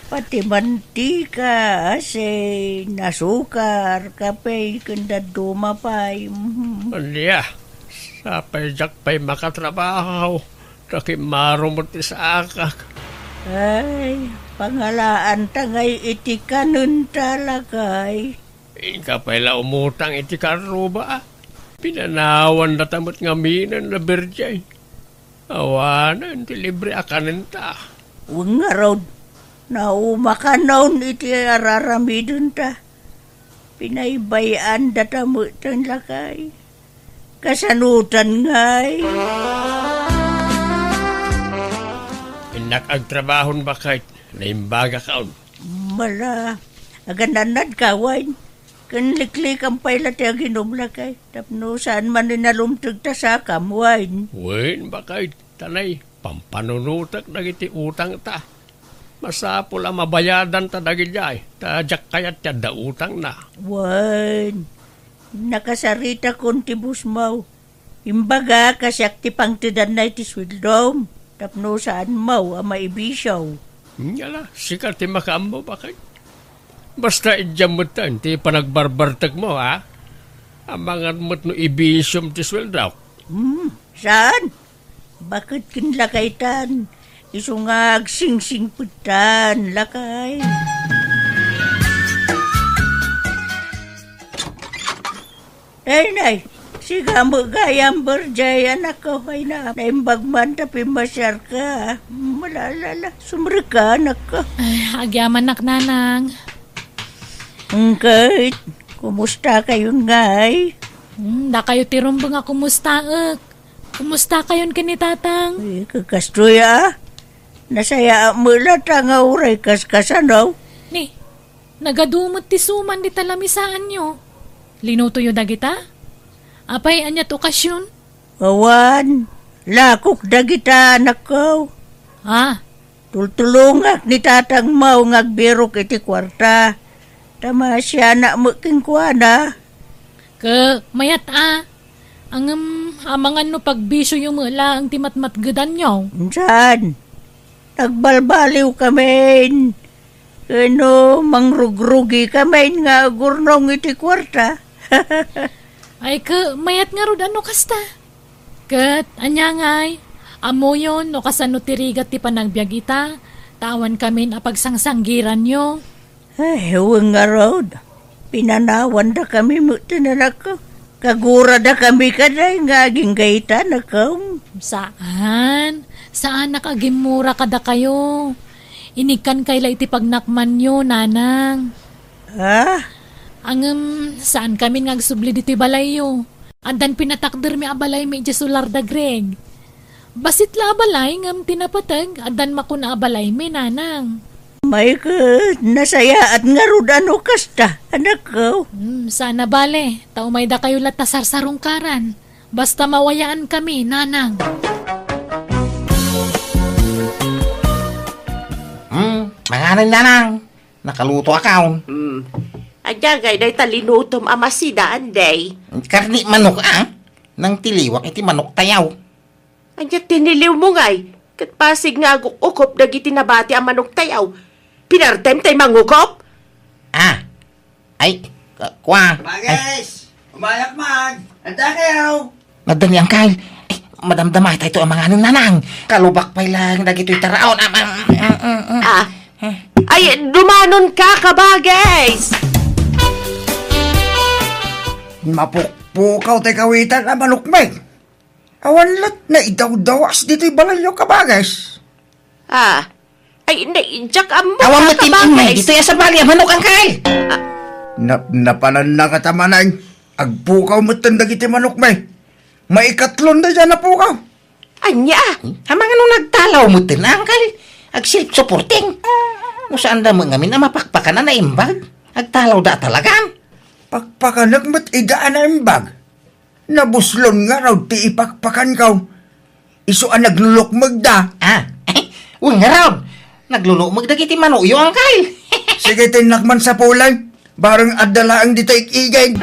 Pati mantika, asin, asukar, kape, ken dadduma pay. Mhm. Ania, sapay diak pay makatrabaho, ta kimmaro met ti saakak. Ay, pangalaanta ngay iti kanenta, lakay. Inka pay la umutang iti karruba, a. Pinanawandata met ngaminen a Birjay. Awanen ti libre a kanenta. Wen ngarud, naumakanon iti ar-aramidenta. Pinaybay-andata met ten, lakay. Kasanotan ngay? Innak agtrabahon, baket. Naimbagakon. Mala, aganannadka, wen? Ken liklikam pay la ti aginum, lakay, tapno saan manen a lumteg ta sakam, wen? Wen, baket, ta nay, pampanunotek dagiti utangta. Masapul a mabayadanta dagidiay, ta diak kayat ti adda utangna. Wen, nakasaritakon ti busmaw. Imbagak a siak ti pangtedanna iti sueldom, tapno saanmo a maibisio. Ngala, sika ti makaammo, baket. Basta idiam metten ti panagbarbartekmo, a? Amangan met no ibisiom ti sueldok. Hmm, saan? Baket ken lakaytan, isu nga agsingsingpettan, lakay. Ay, nay, sika met gayam, Birjay, anakko, ay na, naimbag man ta pimmasiarka. Malalala, sumrekka, anakko. Ay, agyamannak, nanang. Ngket, kumusta kayon ngay? Hmm, dakayo ti rumbeng a kumustaek. Kumusta kayon ken ni tatang? Eh, kakastoy, a? Nasayaat met latta nga uray kaskasano? Ni, nagadu met ti suman dita lamisaanyo. Linutoyo dagita? Apay, ania ti okasion? Awan, lakok dagita, anakko. Ah. Tultulongak ni tatangmo nga agbirok iti kuarta. Ta maasianak met kenkuana. Ke, mayat a. Ngem, amangan no pagbisioyo met laeng ti matmatgedanyo. Saan? Nagbalbaliwkamin. Ken no, mangrugrugikamin nga agurnong iti kuarta. Ay, ke, mayat ngarud a no kasta. Ket, ania ngay, ammoyon no kasano ti rigat ti panagbiag ita, ta awankamin a pagsangsanggiranyo. Ay, wen ngarud. Pinanawandakami met ti nanakko. Kaguradakami kadi nga agingga ita, anakko. Saan. Saanak a gimmura kadakayo. Inikkankay la iti pagnakmanyo, nanang. Ah? Ngem, saankamin nga agsubli ditoy balayyo. Addan pinatakdermi a balaymi idiay solar da Greg. Bassit la a balay ngem ti napateg, addan makuna a balaymi, nanang. Mayat ket, nasayaat ngarud a no kasta, anakko. Hmm, saan a bale, ta umaydakayo latta sarsarungkaran. Basta mawayaankami, nanang. Hmm, manganen, nanang. Nakalutoakon. Hmm. Ania ngay dayta linutom a masida, Anday? Karni manok, a? Nangtiliwak iti manoktayo. Ania ti niliwmo ngay? Ket pasig nga aguk-ukop dagiti nabati a manoktayo. Pinartem tay mangukop? Ah. Ay, ka-, kua. Ay. Bagis! Umayak man! Adda kayo! Nadda ni Angkal. Ay, madamdama itay to a manganon, nanang. Kalubak pay laeng dagitoy taraon. Am, am, am, am, am. Ah. Ay, dumanon ka, kabagis! Mapukpukaw tay kawitan a manokmi. Awan lat naidawdawas ditoy balayyo, kabagis. Ah. Ay, na, diak ammo, Awan met kabagis. Ditoy a sabali a manok, angkel. Ah. Nap-, napananna kata manang. Agpukaw metten dagiti manokmi. Maikatlon dayta napukaw. Ania? Hmm? Amangan no nagtalaw metten, angkel. Ag-self-supporting. No saan da met ngamin a mapakpakan a naimbag. Agtalaw da talagan. Pakpakanek met ida a naimbag. Nabuslon ngarud ti ipakpakanko. Isu a naglulukmegda. Ah, wen ngarud. Naglulukmeg dagiti manokyo, angkel. Sige, tinnak man sapulay. Bareng adda laeng dita ik-igid.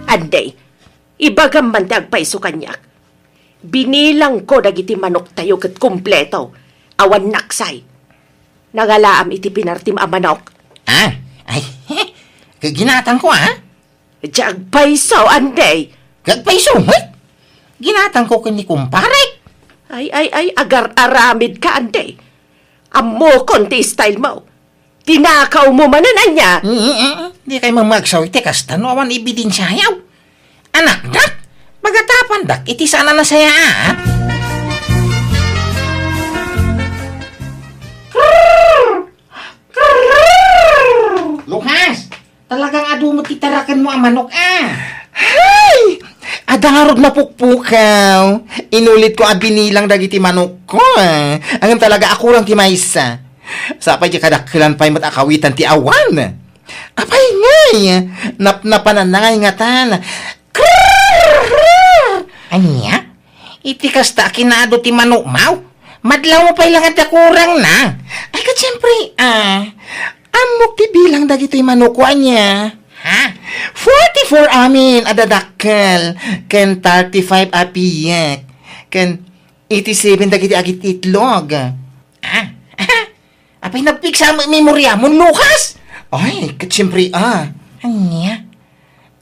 Anday, ibagam man ti agpayso kaniak. Binilangko dagiti manoktayo ket kompleto. Awan naksay. Nangalaam iti pinartim a manok. Ah, ay, ginatangko, ah. Diak agpayso, anday. Agpayso met? Ginatangko ken ni kumparek. Ay, ay, ay, agar-aramidka, anday. Ammokon ti style mo. Tinakawmo manen, ania? Mm, mm, mm. Dikay mamagsaw iti kasta no awan ebidensiayo. Anakdak, pagatapandak iti saan a nasayaat. Lukas, talagang adu met ti tarakenmo a manok, a. Hay! Adda ngarud napukpukaw. Inulitko a binilang dagiti manokko, a. Ngem talaga a kurang ti maysa. Sapay diay kadakkelan pay met a kawitan ti awan. Apay ngay? Napnapananna ngay ngatan. Krrrr! Ania? Iti kasta a kinaadu ti manokmaw? Madlawmo pay la nga adda kurangna. Ay, ket siempre, a. Ammok ti bilang dagitoy manokko, ania? Ha? Forty-four amin a dadakkel, ken thirty-five a piek, ken eighty-seven dagiti agit-itlog. Ah? Apay, nagpigsa met memoriamon, Lukas? Ay, ket siempre, a. Ania?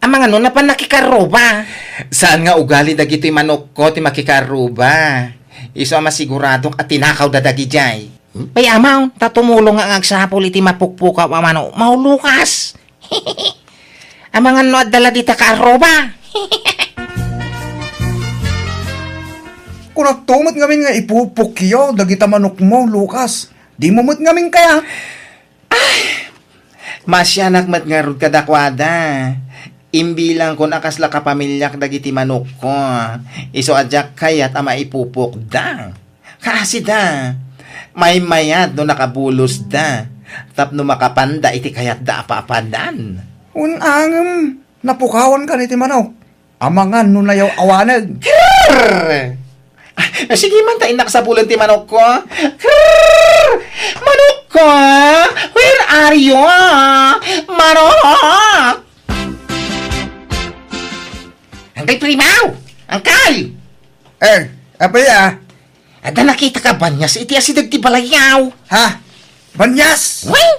Amangan no napan nakikarruba? Saan nga ugali dagitoy manokko ti makikarruba. Isu a masiguradok a tinakawda dagidiay. Pay, amaw, ta tumulong nga agsapul iti mapukpukaw a manokmaw, Lukas. Amangan no adda la dita kaarruba. Kunakto met ngamin nga ipupukyo dagita manokmo, Lukas. Dimo met ngamin kayat. Ay, masianak met ngarud kadakuada. Imbilangkon a kasla kapamiliak dagiti manokko. Isu a diak kayat a maipupokda. Kaasida, maymayat no nakabulosda, tapno makapanda iti kayatda a papadan. Wen, ngem napukawankan iti manok. Amangan no nayaw-awaneg. Krrr! Ah, sige man ta innak sapulen ti manokko. Krrr! Manokko! Where are you? Manok! Angkay Primaw! Angkay! Eh, apay a? Adda nakitaka a banias iti asideg ti balayyo. Ha? Banias? Wen!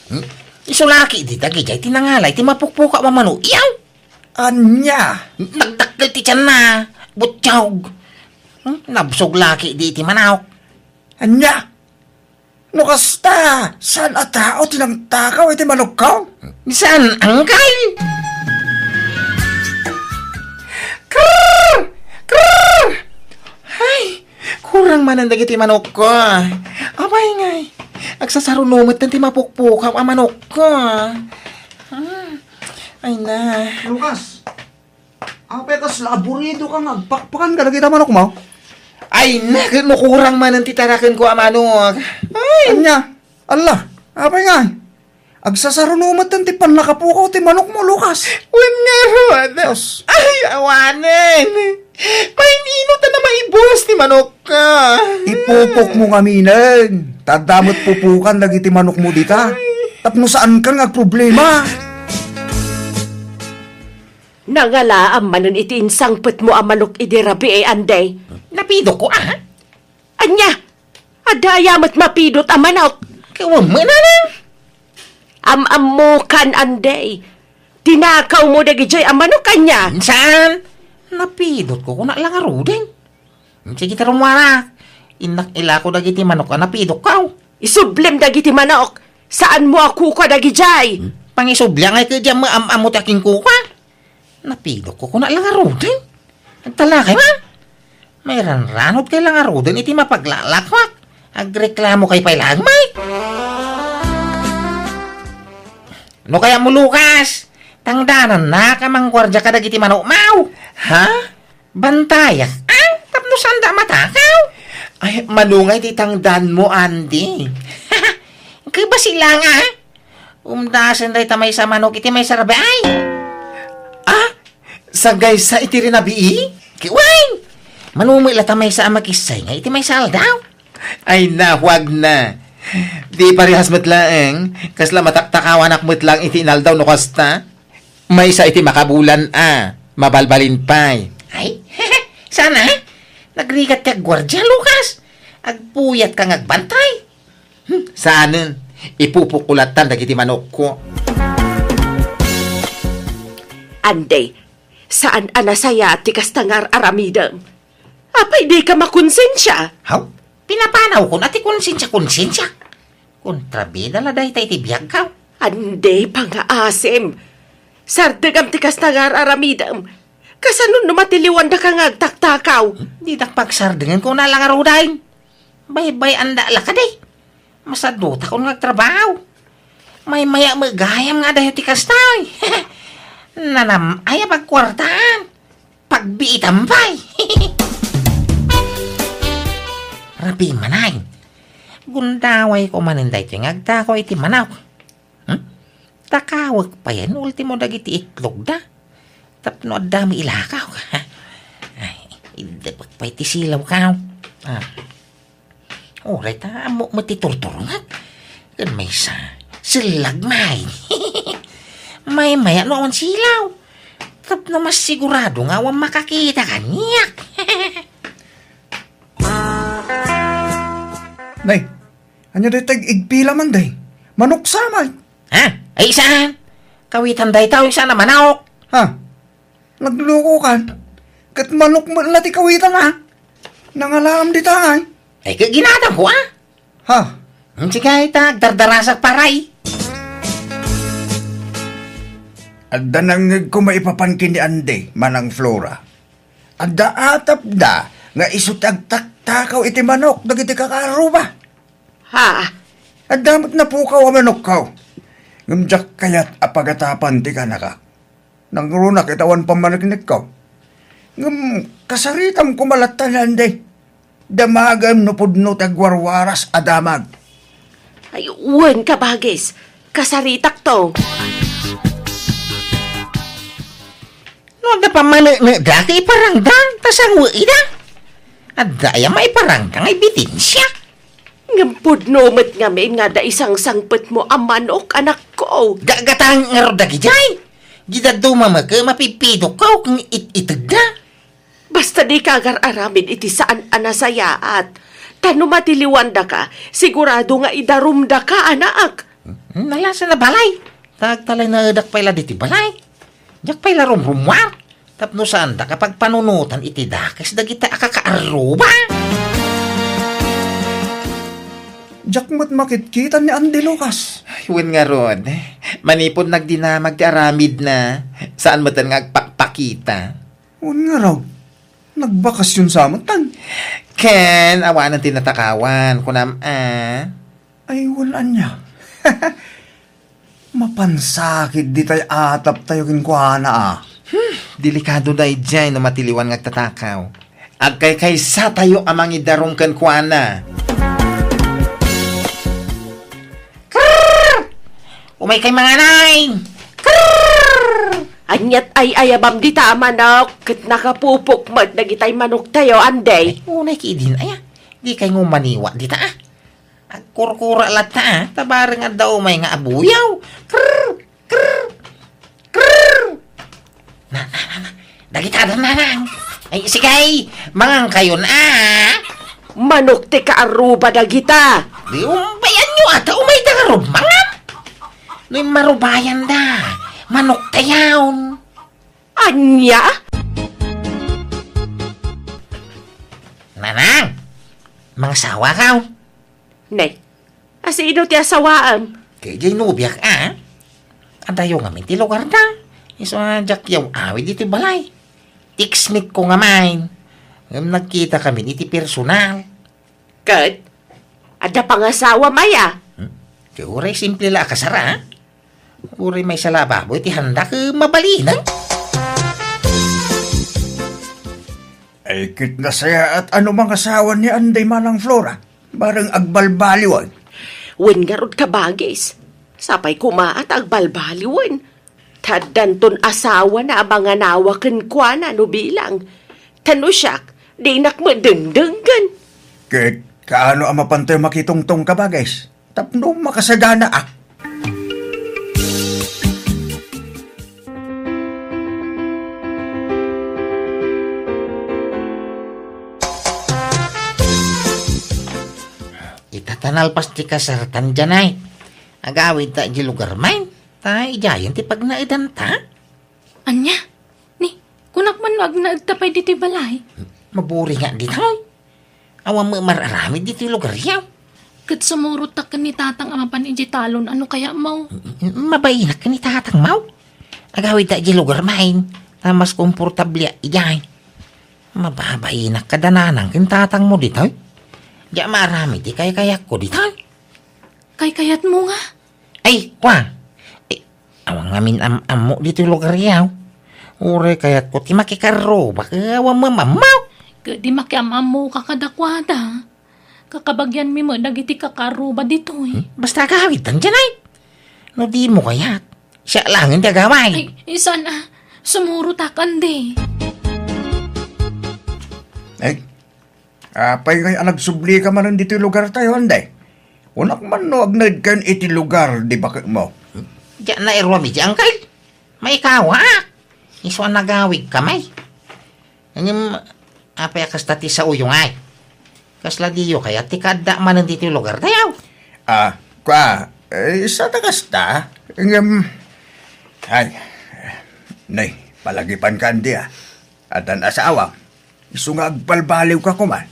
Hmm? Isu la ketdi dagidiay ti nangala iti mapukpukaw a manok. Iyaw! Ania? Nagdakkel ti tianna. Butiog. Hmm? Nabsog la ketdi iti manok. Ania? No kasta, saan a tao ti nangtakaw iti manokko? Saan, angkay? Krrr! Krrr! Ay, kurang manen dagiti manokko. Apay ngay, agsasaruno metten ti mapukpukaw a manokko. Ah, ay na. Lukas, apay kasla aburidoka nga agpakpakan kadagita manokmo? Ay na, ket no kurang manen ti tarakenko a manok. Ay! Ania? Alla, apay ngay? Agsasaruno metten ti pannakapukaw ti manokmo, Lukas. Wen ngarud. Yes. Ay, awanen. Mainino ta na maibus ti manokko? Ipupokmo ngaminen. Ta adda met pupukan dagiti manokmo dita. Ay. Tapno saankan nga agproblema. Nangalaam manen iti insangpetmo a manok idi rabii, Anday. Napidokko, a? Ania? Adda aya met mapidot a manok? Ket wen met, nanang. Am-ammokan, Anday. Tinakawmo dagidiay a manok ania? Saan? Napidotko, kuna la ngaruden. Sige, ta rummuarak. Innak ilako dagiti manok a napidokko. Isublem dagiti manok. Saanmo a kukua dagidiay. Pangisubli ngay ket diam am-ammo ti akinkukua. Napidokko, kuna la ngaruden. Agtalakay man. Mairanranutkay la ngaruden iti mapaglalakwak. Agreklamokay pay laeng, may. No kayatmo, Lucas, tangdanannak a mangguardia kadagiti manokmo. Ha? Bantayak, a? Tapno saanda a matakaw? Ay, mano ngay ti tangdanmo, Andy? Kibasi la nga, a? Umdasen dayta maysa a manok iti maysa a rabii. A? Sagaysa iti rinabii? Ki-, wen! Mano met la ta maysa a makissaynga iti maysa a aldaw? Ay, nahuagna. Di parehas met laeng, kasla mataktakawanak met laeng iti inaldaw no kasta. Maysa iti makabulan a, mabalbalin pay. Ay, sana, nagrigat ti agguardia, Lucas. Agpuyatka nga agbantay. Hmm, saanen, ipupukko lattan dagiti manokko. Andy, saan a nasayaat ti kasta nga ar-aramidem. Apay dika makonsensia? Haw? Pinapanawkon a ti konsensia-konsensia. Kontrabida la dayta iti biagko. Andy, pangaasim. Sardegam ti kasta nga ar-aramidem. Kasano no matiliwandaka nga agtaktakaw? Didak pagsardengen, kuna la ngaruden. Baybay-anda la kadi. Masadutakon nga agtrabaho. Maymaya met gayam nga adayo ti kasta. Nanam-ay a pagkuartaan. Pagbiitam pay. Rabii manen. Gundawayko manen daytoy nga agtakaw iti manok. Hmm? Takawek pay no ultimo dagiti itlogda. Tapno adda met ilakaw. Ay, iddepek pay ti silawko. A. Uray ta ammok met ti turturongek. Ken maysa, sellag met. Maymaya no awan silaw. Tapno masigurado nga awan makakita kaniak. Nay, ania dayta ig-igpila man, day? Manok sa met. Ha? Ay, saan? Kawitan dayta, saan a manok? Ha? Naglukokan. Ket manok met la ti kawitan, a? Nangalaam dita, a? Ay, ket ginatangko, a? Ha? Sige, ta agdardarasak pay. Adda nangngegko maipapan ken ni Andy, Manang Flora. Adda atapda nga isu ti agtaktakaw iti manok dagiti kakaarruba. Ha? Adda met napukaw a manokko. Ngem diak kayat a pagatapan ti kanakak. Nangrunak iti awan pammaneknekko. Ngem kasaritam koma latta ni Andy. Damagem no pudno ti agwarwaras a damag. Ay, wen, kabagis. Kasaritakto. No adda pammaneknekda, iparangda, ta sanguida. Adda aya maiparangda nga ebidensya? Ngem pudno met ngamin nga adda isangsangpetmo a manok, anakko. Gagatang ngarud dagidiay. Di dadduma met ket mapipidokko ken it-itegda. Basta dika agar-aramid iti saan a nasayaat. Ta no matiliwandaka, sigurado nga idarumdaka, anak. Nalasan a balay. Ta agtalinaedak pay la ditoy balay. Diak pay la rumrummuar. Tapno saandak a pagpanunotan iti dakes dagita a kakaarruba. Diak met makitkitan ni Andy, Lucas. Ay, wen ngarud. Manipud nagdinamag ti aramidna, saan metten nga agpakpakita. Wen ngarud. Nagbakasyon sa metten. Ken, awanen ti natakawan, kunam, a? Ay, wen ania. Mapansakit ditay ataptayo kenkuana, a. Hmm, delikado daydiay no matiliwan nga agtatakaw. Agkaykaysatayo a mangidarum kenkuana. Krrr! Umaykay mangan. Krrr! Aniat ay-ayabam dita a manok, ket nakapupok met dagitay manoktayo, Andy. Ay, unay ki idin, aya. Dikay nga umaniwa dita, a. Agkurkura latta, a. Ta bareng adda umay nga abuyaw. Krrr! Krrr! Krrr! Na, na, na, na. Dagita da, nanang. Ay, sige, mangankayon, a. Manok ti kaarruba dagita. Di umbayanyo, a, ta umayda ngarud mangan. No immarubayanda, Manoktayon. Ania? Nanang, mangasawakaw? Ne, asino ti asawaem? Ket diay nobiak a. Adayo ngamin ti lugarda. Isu a diak yaw-awid iti balay. Text meet ko ngamin. Ngem nagkitakamin iti personal. Ket, adda pangasawam aya? Hmm? Ket uray simple la a kasar a. Uray maysa la a baboy ti handa ket mabalinen. Ay, ket nasayaat a no mangasawa ni Anday, Manang Flora. Bareng agbalbaliwen. Wen ngarud, kabagis. Sapay koma a ta agbalbaliwen. Ta addanton asawana a manganawa kenkuana no bilang. Ta no siak, dinak met dengdenggen. Ket kaano a mapantayo makitungtong, kabagis? Tapno makasaganaak. Ita ta nalpas ti kasartan, Janay. Agawidta idiay lugar main. Ta idiayen ti pagnaedanta. Ania? Ni, kunak man no agnaedta pay ditoy balay. Maburinga ditoy. Awan met mar-aramid ditoy lugaryo. Ket sumurot ta ken ni tatang a mapan idiay talon, ano kaya, maw? Mabainak ken ni tatang, maw. Agawidta idiay lugar main. Ta mas komportable idiay. Mababainak kada nanang ken tatangmo ditoy. Diak maaramid ti kaykayatko ditoy. Kaykayatmo nga? Ay, kua. Eh, awan ngamin am-ammo ditoy lugaryo. Uray kayatko ti makikarrubak, eh, awan mamammaw. Ket di makiam-ammoka kadakuada. Kakabagianmi met dagiti kakarruba ditoy. Hmm? Basta agawidtan, Janay. No dimo kayat, siak laengen ti agaway. Ay, saan a. Sumurotak, Andy. Ay, apay ngay a nagsublika manen ditoy lugartayo, Andy? Kunak man no agnaedkayon iti lugar di baketmo. Diak nairuam iti, Angkel. Maikawaak. Isu a nagawidkami. Ngem, apay a kasta ti saoyo ngay? Kasla diyo kayat ti kaadda manen ditoy lugartayo? Ah, kua, eh, sada kasta. Ngem, ay, nay, palagipanka, Andy, a. Addan asawam. Isu nga agbalbaliwka koma.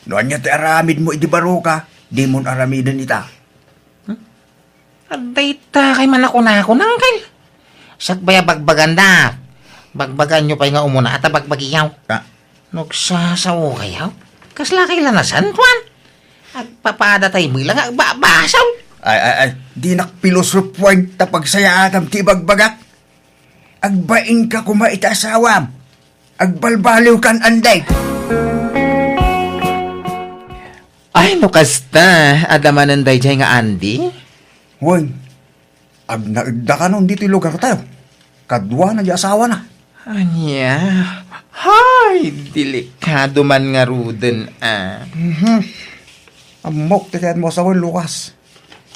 No ania ti aramidmo idi baroka, dimon aramiden ita. Hmm? Adda ita kay manakunakon, Angkel. Sakbay a bagbaganda. Bagbaganyo pay nga umuna ta bagbagiyo. Ah. Nagsasaokayo? Kasla kay lanasan, kuan? Agpapadatayo met la nga agbabasol. Ay, ay, ay, dinak pilosopuan ta pagsayaatam ti ibagbagak. Agbainka koma iti asawam. Agbalbaliwkan, Andy. Ay, no kasta, adda manen daydiay nga Andy? Wen, agnaedda kanon ditoy lugartayo. Kaduana di asawana. Ania? Hay, delikado man ngaruden, a. Mhm. Ammok ti kayatmo a sawen, Lucas.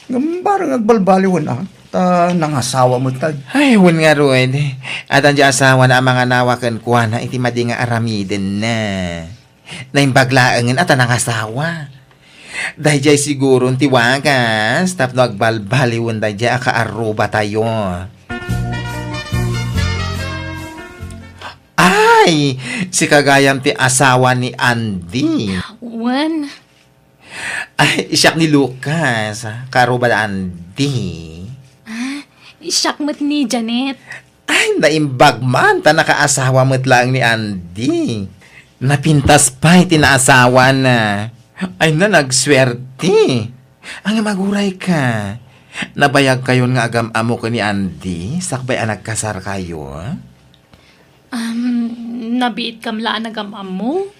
Ngem bareng agbalbaliwen, a, ta nangasawa met kay. Ay, wen ngarud. Addan di asawana a manganawa kenkuana iti madi nga aramidenna. Naimbag laengen a ta nangasawa. Daydiay siguron ti wagas tapno agbalbaliwen daydiay a kaarrubatayo. Ay, sika gayam ti asawa ni Andy. Wen. Ay, siak ni Lucas, kaarruba da Andy. Ah, siak met ni Janet. Ay, naimbag man, ta nakaasawa met laeng ni Andy. Napintas pay ti naasawana. Ay, na, nagsuerte. Ang magurayka. Nabayagkayon nga agam-ammo ken ni Andy, sakbay a nagkasarkayo? Um, nabiitkam la a nagam-ammo?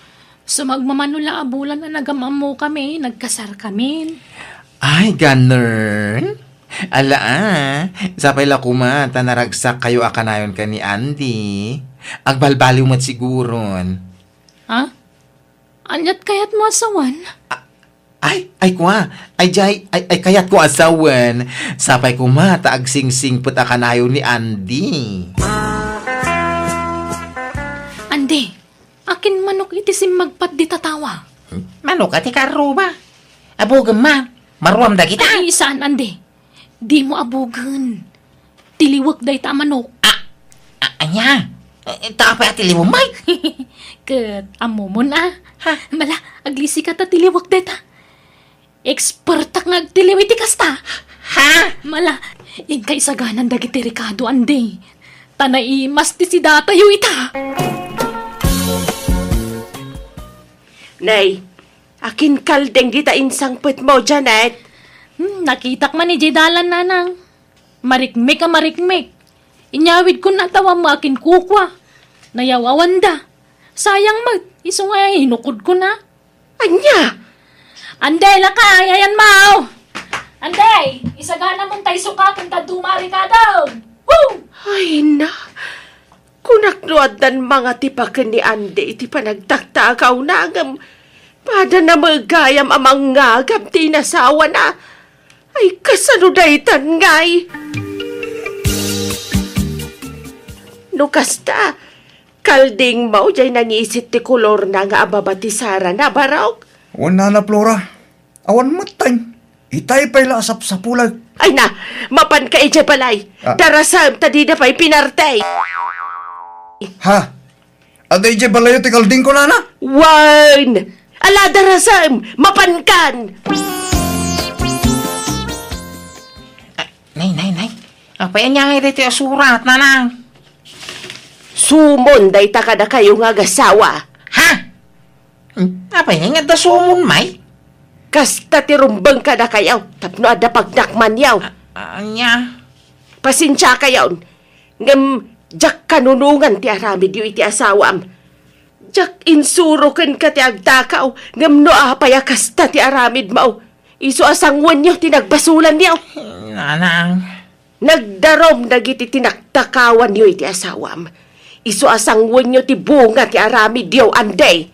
Sumagmamano la a bulan a nagam-ammokami, nagkasarkamin. Ay, ganun? Ala, a. Sapay la koma ta naragsakkayo a kanayon ken ni Andy. Agbalbaliw met siguron. Ha? Aniat kayatmo a sawen? A-, ay, ay, kua. Ay, jay, ay, ay, kayatko a sawen. Sapay koma ta agsingsingpet a kanayon ni Andy. Andy, akin manok iti simmagpat di tatawa? Manok a ti kaarruba. Abugem man. Maruam dagita. Ay, saan, Andy. Dimo abugen. tiliwek dayta a manok. A-, ania? Eh, ta apay a tiliwek, May? Ket ammomon a. Ha? Mala, aglisika ta tiliwek dayta. Expertak nga agtiliw iti kasta. Ha? Mala, inka isaganan dagiti rekado, Andy. Ta naimas ti sidatayo ita. Nay, akin kalding dita insangpetmo, Janet? Hmm, nakitak man idiay dalan, nanang. Marikmik a marikmik. Inyawidkon a tawammo akin kukua. Nayaw-awanda. Sayang met, isu nga inukodkon a. Ania? Anday, lakay, ayan mao. Anday, isaganamon tay sukaten ta dumari kadam. Woo! Ay na, kunak no addan mangatipaken ni Andy iti panagtaktakawna ngem pada na met gayam a mangngagam ti inasawana. Ay, kasano daytan ngay? No kasta, kaldingmo diay nangisit ti kolorna nga ababa ti sarana, barok? Wen, Nana Flora, awan met time. Itay pay la a sapsapulek. Ay na, mapanka idiay balay. Ah. Darasem ta dida pay pinarte. Ha? Adda idiay balayo ti kaldingko, nana? Wen! Ala, darasem! Mapankan! Ah, nay, nay, nay. Apay ania ngay daytoy a surat, nanang? Sumon dayta kadakayo nga agasawa. Ha? Hmm, apay ngay nga adda sumon, May? Kasta ti rumbeng kadakayo tapno adda pagnakmanyo. Ah, ania? Pasensiakayon, ngem diak kanunongan ti aramidyo iti asawam. Diak insuro kenka ti agtakaw, ngem no apay a kasta ti aramidmo, isu a sanguenyo ti nagbasolanyo. Nanang. Nagdarum dagiti tinaktakawanyo iti asawam. Isu a sanguenyo ti bunga ti aramidyo, Andy.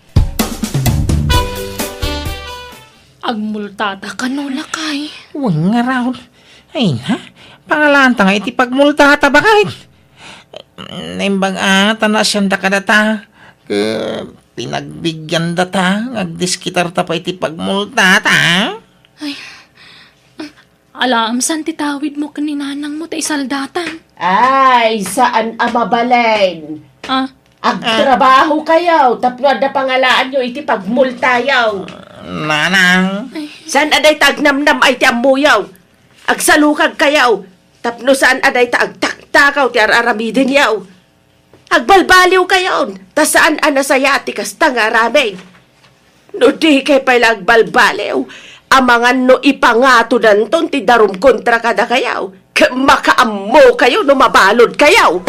Agmultata kano, lakay? Wen ngarud. Ay na, pangalaanta nga iti pagmultata, baket. Naimbag a, ta naasianda kadata. Ket pinagbigyandata, nga agdiskitarta pay iti pagmultata. Ay, alaem saan ti tawidmo ken ni nanangmo ta isaldatan? Ay, saan a mabalin. Ah? Agtrabahokayo tapno adda pangalaanyo iti pagmultayo. Nanang. Saan a dayta agnamnam-ay ti ammoyo. Agsalukagkayo tapno saan a dayta agtaktakaw ti ar-aramidenyo. Agbalbaliwkayon, ta saan a nasayaat ti kasta nga aramid. No dikay pay la agbalbaliw, amangan no ipangatodanton ti darum kontra kadakayo, ket makaammokayo no mabaludkayo.